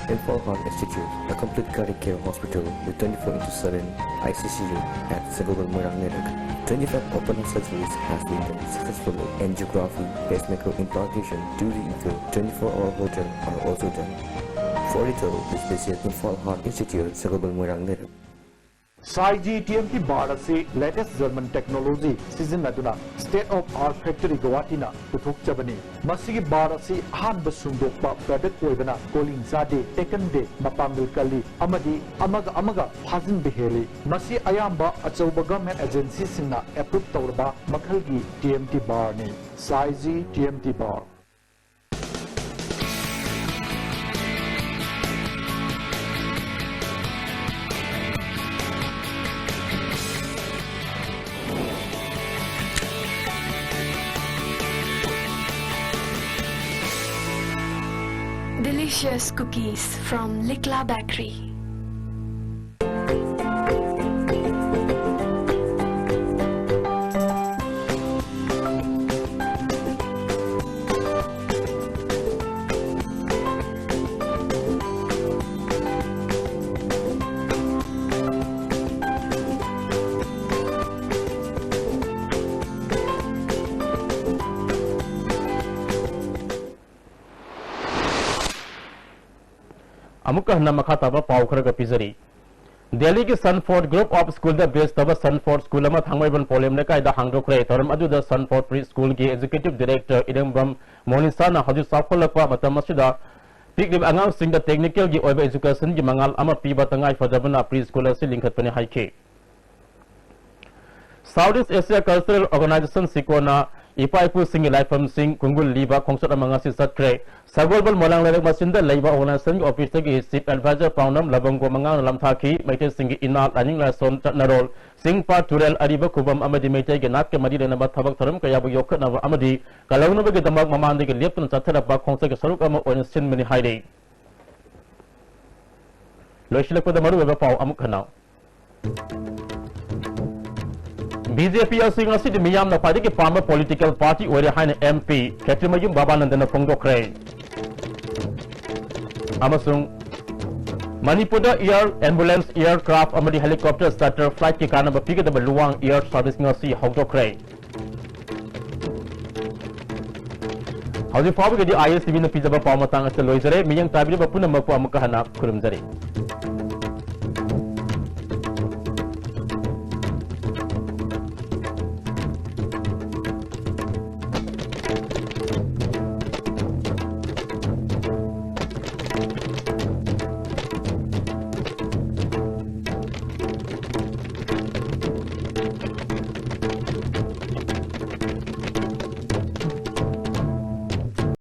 Imphal Heart Institute, a complete cardiac care hospital with twenty-four into seven I C C U at Sangobal Moirang Lerak. Twenty-five open heart surgeries have been done successfully. Angiography, pacemaker implantation, two D echo, twenty-four hour holter are also done. For detail, please visit Imphal Heart Institute, Sangobal Moirang Lerak. ꯁꯥꯏꯖꯤ T M T bar ꯑꯁꯤ latest German technology ꯁꯤꯖꯤꯟꯅꯗꯨꯅ State of Art Factory ꯒꯧꯍꯥꯇꯤꯅ ꯄꯨꯊꯣꯛꯆꯕꯅꯤ꯫ ꯃꯁꯤꯒꯤ bar ꯑꯁꯤ ꯑꯍꯥꯟꯕ ꯁꯨꯡꯗꯣꯛꯄ product ꯑꯣꯏꯕꯅ calling ꯆꯥꯗꯦ, ꯇꯦꯛꯀꯟꯗꯦ, ꯃꯄꯥꯡꯒꯜ ꯀꯜꯂꯤ ꯑꯃꯗꯤ ꯑꯃꯒ ꯑꯃꯒ ꯐꯥꯖꯤꯟꯕ ꯍꯦꯜꯂꯤ꯫ ꯃꯁꯤ ꯑꯌꯥꯝꯕ ꯑꯆꯧꯕ government agency ꯁꯤꯡꯅ approve ꯇꯧꯔꯕ ꯃꯈꯜꯒꯤ ꯇꯤ ꯑꯦꯝ ꯇꯤ ꯕꯥꯔꯅꯤ꯫ ꯁꯥꯏꯖꯤ T M T bar. Delicious cookies from Likla Bakery. ꯑꯃꯨꯛꯀ ꯍꯟꯅ ꯃꯈꯥ ꯇꯥꯕ ꯄꯥꯎ ꯈꯔꯒ ꯄꯤꯖꯔꯤ꯫ ꯗꯦꯜꯂꯤꯒꯤ Sanford Group of Schoolꯗ base ꯇꯧꯕ Sanford School ꯑꯃ ꯊꯥꯡꯃꯩꯕꯟ ꯄꯣꯂꯦꯝ ꯂꯩꯀꯥꯏꯗ ꯍꯥꯡꯗꯣꯛꯈ꯭ꯔꯦ꯫ ꯊꯧꯔꯝ ꯑꯗꯨꯗ Sanford Preschoolꯒꯤ Executive Director ꯏꯔꯦꯡꯕꯝ ꯃꯣꯅꯤꯁꯥꯅ ꯍꯧꯖꯤꯛ ꯆꯥꯎꯈꯠꯂꯛꯄ ꯃꯇꯝ ꯑꯁꯤꯗ ꯄꯤꯛꯂꯤꯕ ꯑꯉꯥꯡꯁꯤꯡꯗ technicalꯒꯤ ꯑꯣꯏꯕ educationꯒꯤ ꯃꯉꯥꯜ ꯑꯃ ꯄꯤꯕ ꯇꯉꯥꯏ ꯐꯗꯕꯅ preschool ꯑꯁꯤ ꯂꯤꯡꯈꯠꯄꯅꯤ ꯍꯥꯏꯈꯤ꯫ South East Asia Cultural Organization, ꯁꯤꯀꯣꯅ ꯏꯄꯥ ꯏꯄꯨꯁꯤꯡꯒꯤ ꯂꯥꯏꯐꯝꯁꯤꯡ ꯈꯣꯡꯒꯨꯜ ꯂꯤꯕ ꯈꯣꯡꯆꯠ ꯑꯃ ꯉꯁꯤ ꯆꯠꯈ꯭ꯔꯦ꯫ ꯁꯒꯣꯜꯕꯜ ꯃꯣꯏꯔꯥꯡ ꯂꯩꯔꯛ ꯃꯆꯤꯟꯗ ꯂꯩꯕ organizationꯒꯤ officeꯇꯒꯤ Chief Advisor ꯄꯥꯎꯅꯝ ꯂꯕꯪꯒꯣ ꯃꯉꯥꯡꯅ ꯂꯝꯊꯥꯈꯤ꯫ ꯃꯩꯇꯩꯁꯤꯡꯒꯤ ꯏꯅꯥꯠ, ꯂꯥꯏꯅꯤꯡ ꯂꯥꯏꯁꯣꯟ, ꯆꯠꯅꯔꯣꯜ, ꯆꯤꯡ, ꯄꯥꯠ, ꯇꯨꯔꯦꯜ, ꯑꯔꯤꯕ ꯈꯨꯕꯝ ꯑꯃꯗꯤ ꯃꯩꯇꯩꯒꯤ ꯅꯥꯠꯀ ꯃꯔꯤ ꯂꯩꯅꯕ ꯊꯕꯛ ꯊꯧꯔꯝ ꯀꯌꯥꯕꯨ ꯌꯣꯛꯈꯠꯅꯕ ꯑꯃꯗꯤ ꯀꯜꯍꯧꯅꯕꯒꯤꯗꯃꯛ ꯃꯃꯥꯡꯗꯒꯤ ꯂꯦꯞꯇꯅ ꯆꯠꯊꯔꯛꯄ ꯈꯣꯡꯆꯠꯀꯤ ꯁꯔꯨꯛ ꯑꯃ ꯑꯣꯏꯅ ꯁꯤꯟꯕꯅꯤ ꯍꯥꯏꯔꯤ꯫ ꯂꯣꯏꯁꯤꯜꯂꯛꯄꯗ ꯃꯔꯨꯑꯣꯏꯕ ꯄꯥꯎ ꯑꯃꯨꯛ ꯍꯟꯅ ꯕꯤ ꯖꯦ ꯄꯤ ꯑꯁꯤ ꯉꯁꯤꯗꯤ ꯃꯤꯌꯥꯝꯅ ꯈ꯭ꯋꯥꯏꯗꯒꯤ ꯄꯥꯝꯕ political party ꯑꯣꯏꯔꯦ ꯍꯥꯏꯅ M P ꯈꯦꯇ꯭ꯔꯤꯃꯌꯨꯝ ꯕꯥꯕꯥꯅꯟꯗꯅ ꯐꯣꯡꯗꯣꯛꯈ꯭ꯔꯦ꯫ ꯑꯃꯁꯨꯡ ꯃꯅꯤꯄꯨꯔꯗ air ambulance, aircraft ꯑꯃꯗꯤ helicopter charter flightꯀꯤ ꯀꯥꯟꯅꯕ ꯄꯤꯒꯗꯕ ꯂꯨꯋꯥꯡ air service ꯉꯁꯤ ꯍꯧꯗꯣꯛꯈ꯭ꯔꯦ꯫ ꯍꯧꯖꯤꯛ ꯐꯥꯎꯕꯒꯤꯗꯤ I S T Vꯅ ꯄꯤꯖꯕ ꯄꯥꯎ ꯃꯇꯥꯡ ꯑꯁꯤꯗ ꯂꯣꯏꯖꯔꯦ꯫ ꯃꯤꯠꯌꯦꯡ ꯇꯥꯕꯤꯔꯤꯕ ꯄꯨꯝꯅꯃꯛꯄꯨ ꯑꯃꯨꯛꯀ ꯍꯟꯅ ꯈꯨꯔꯨꯝꯖꯔꯤ꯫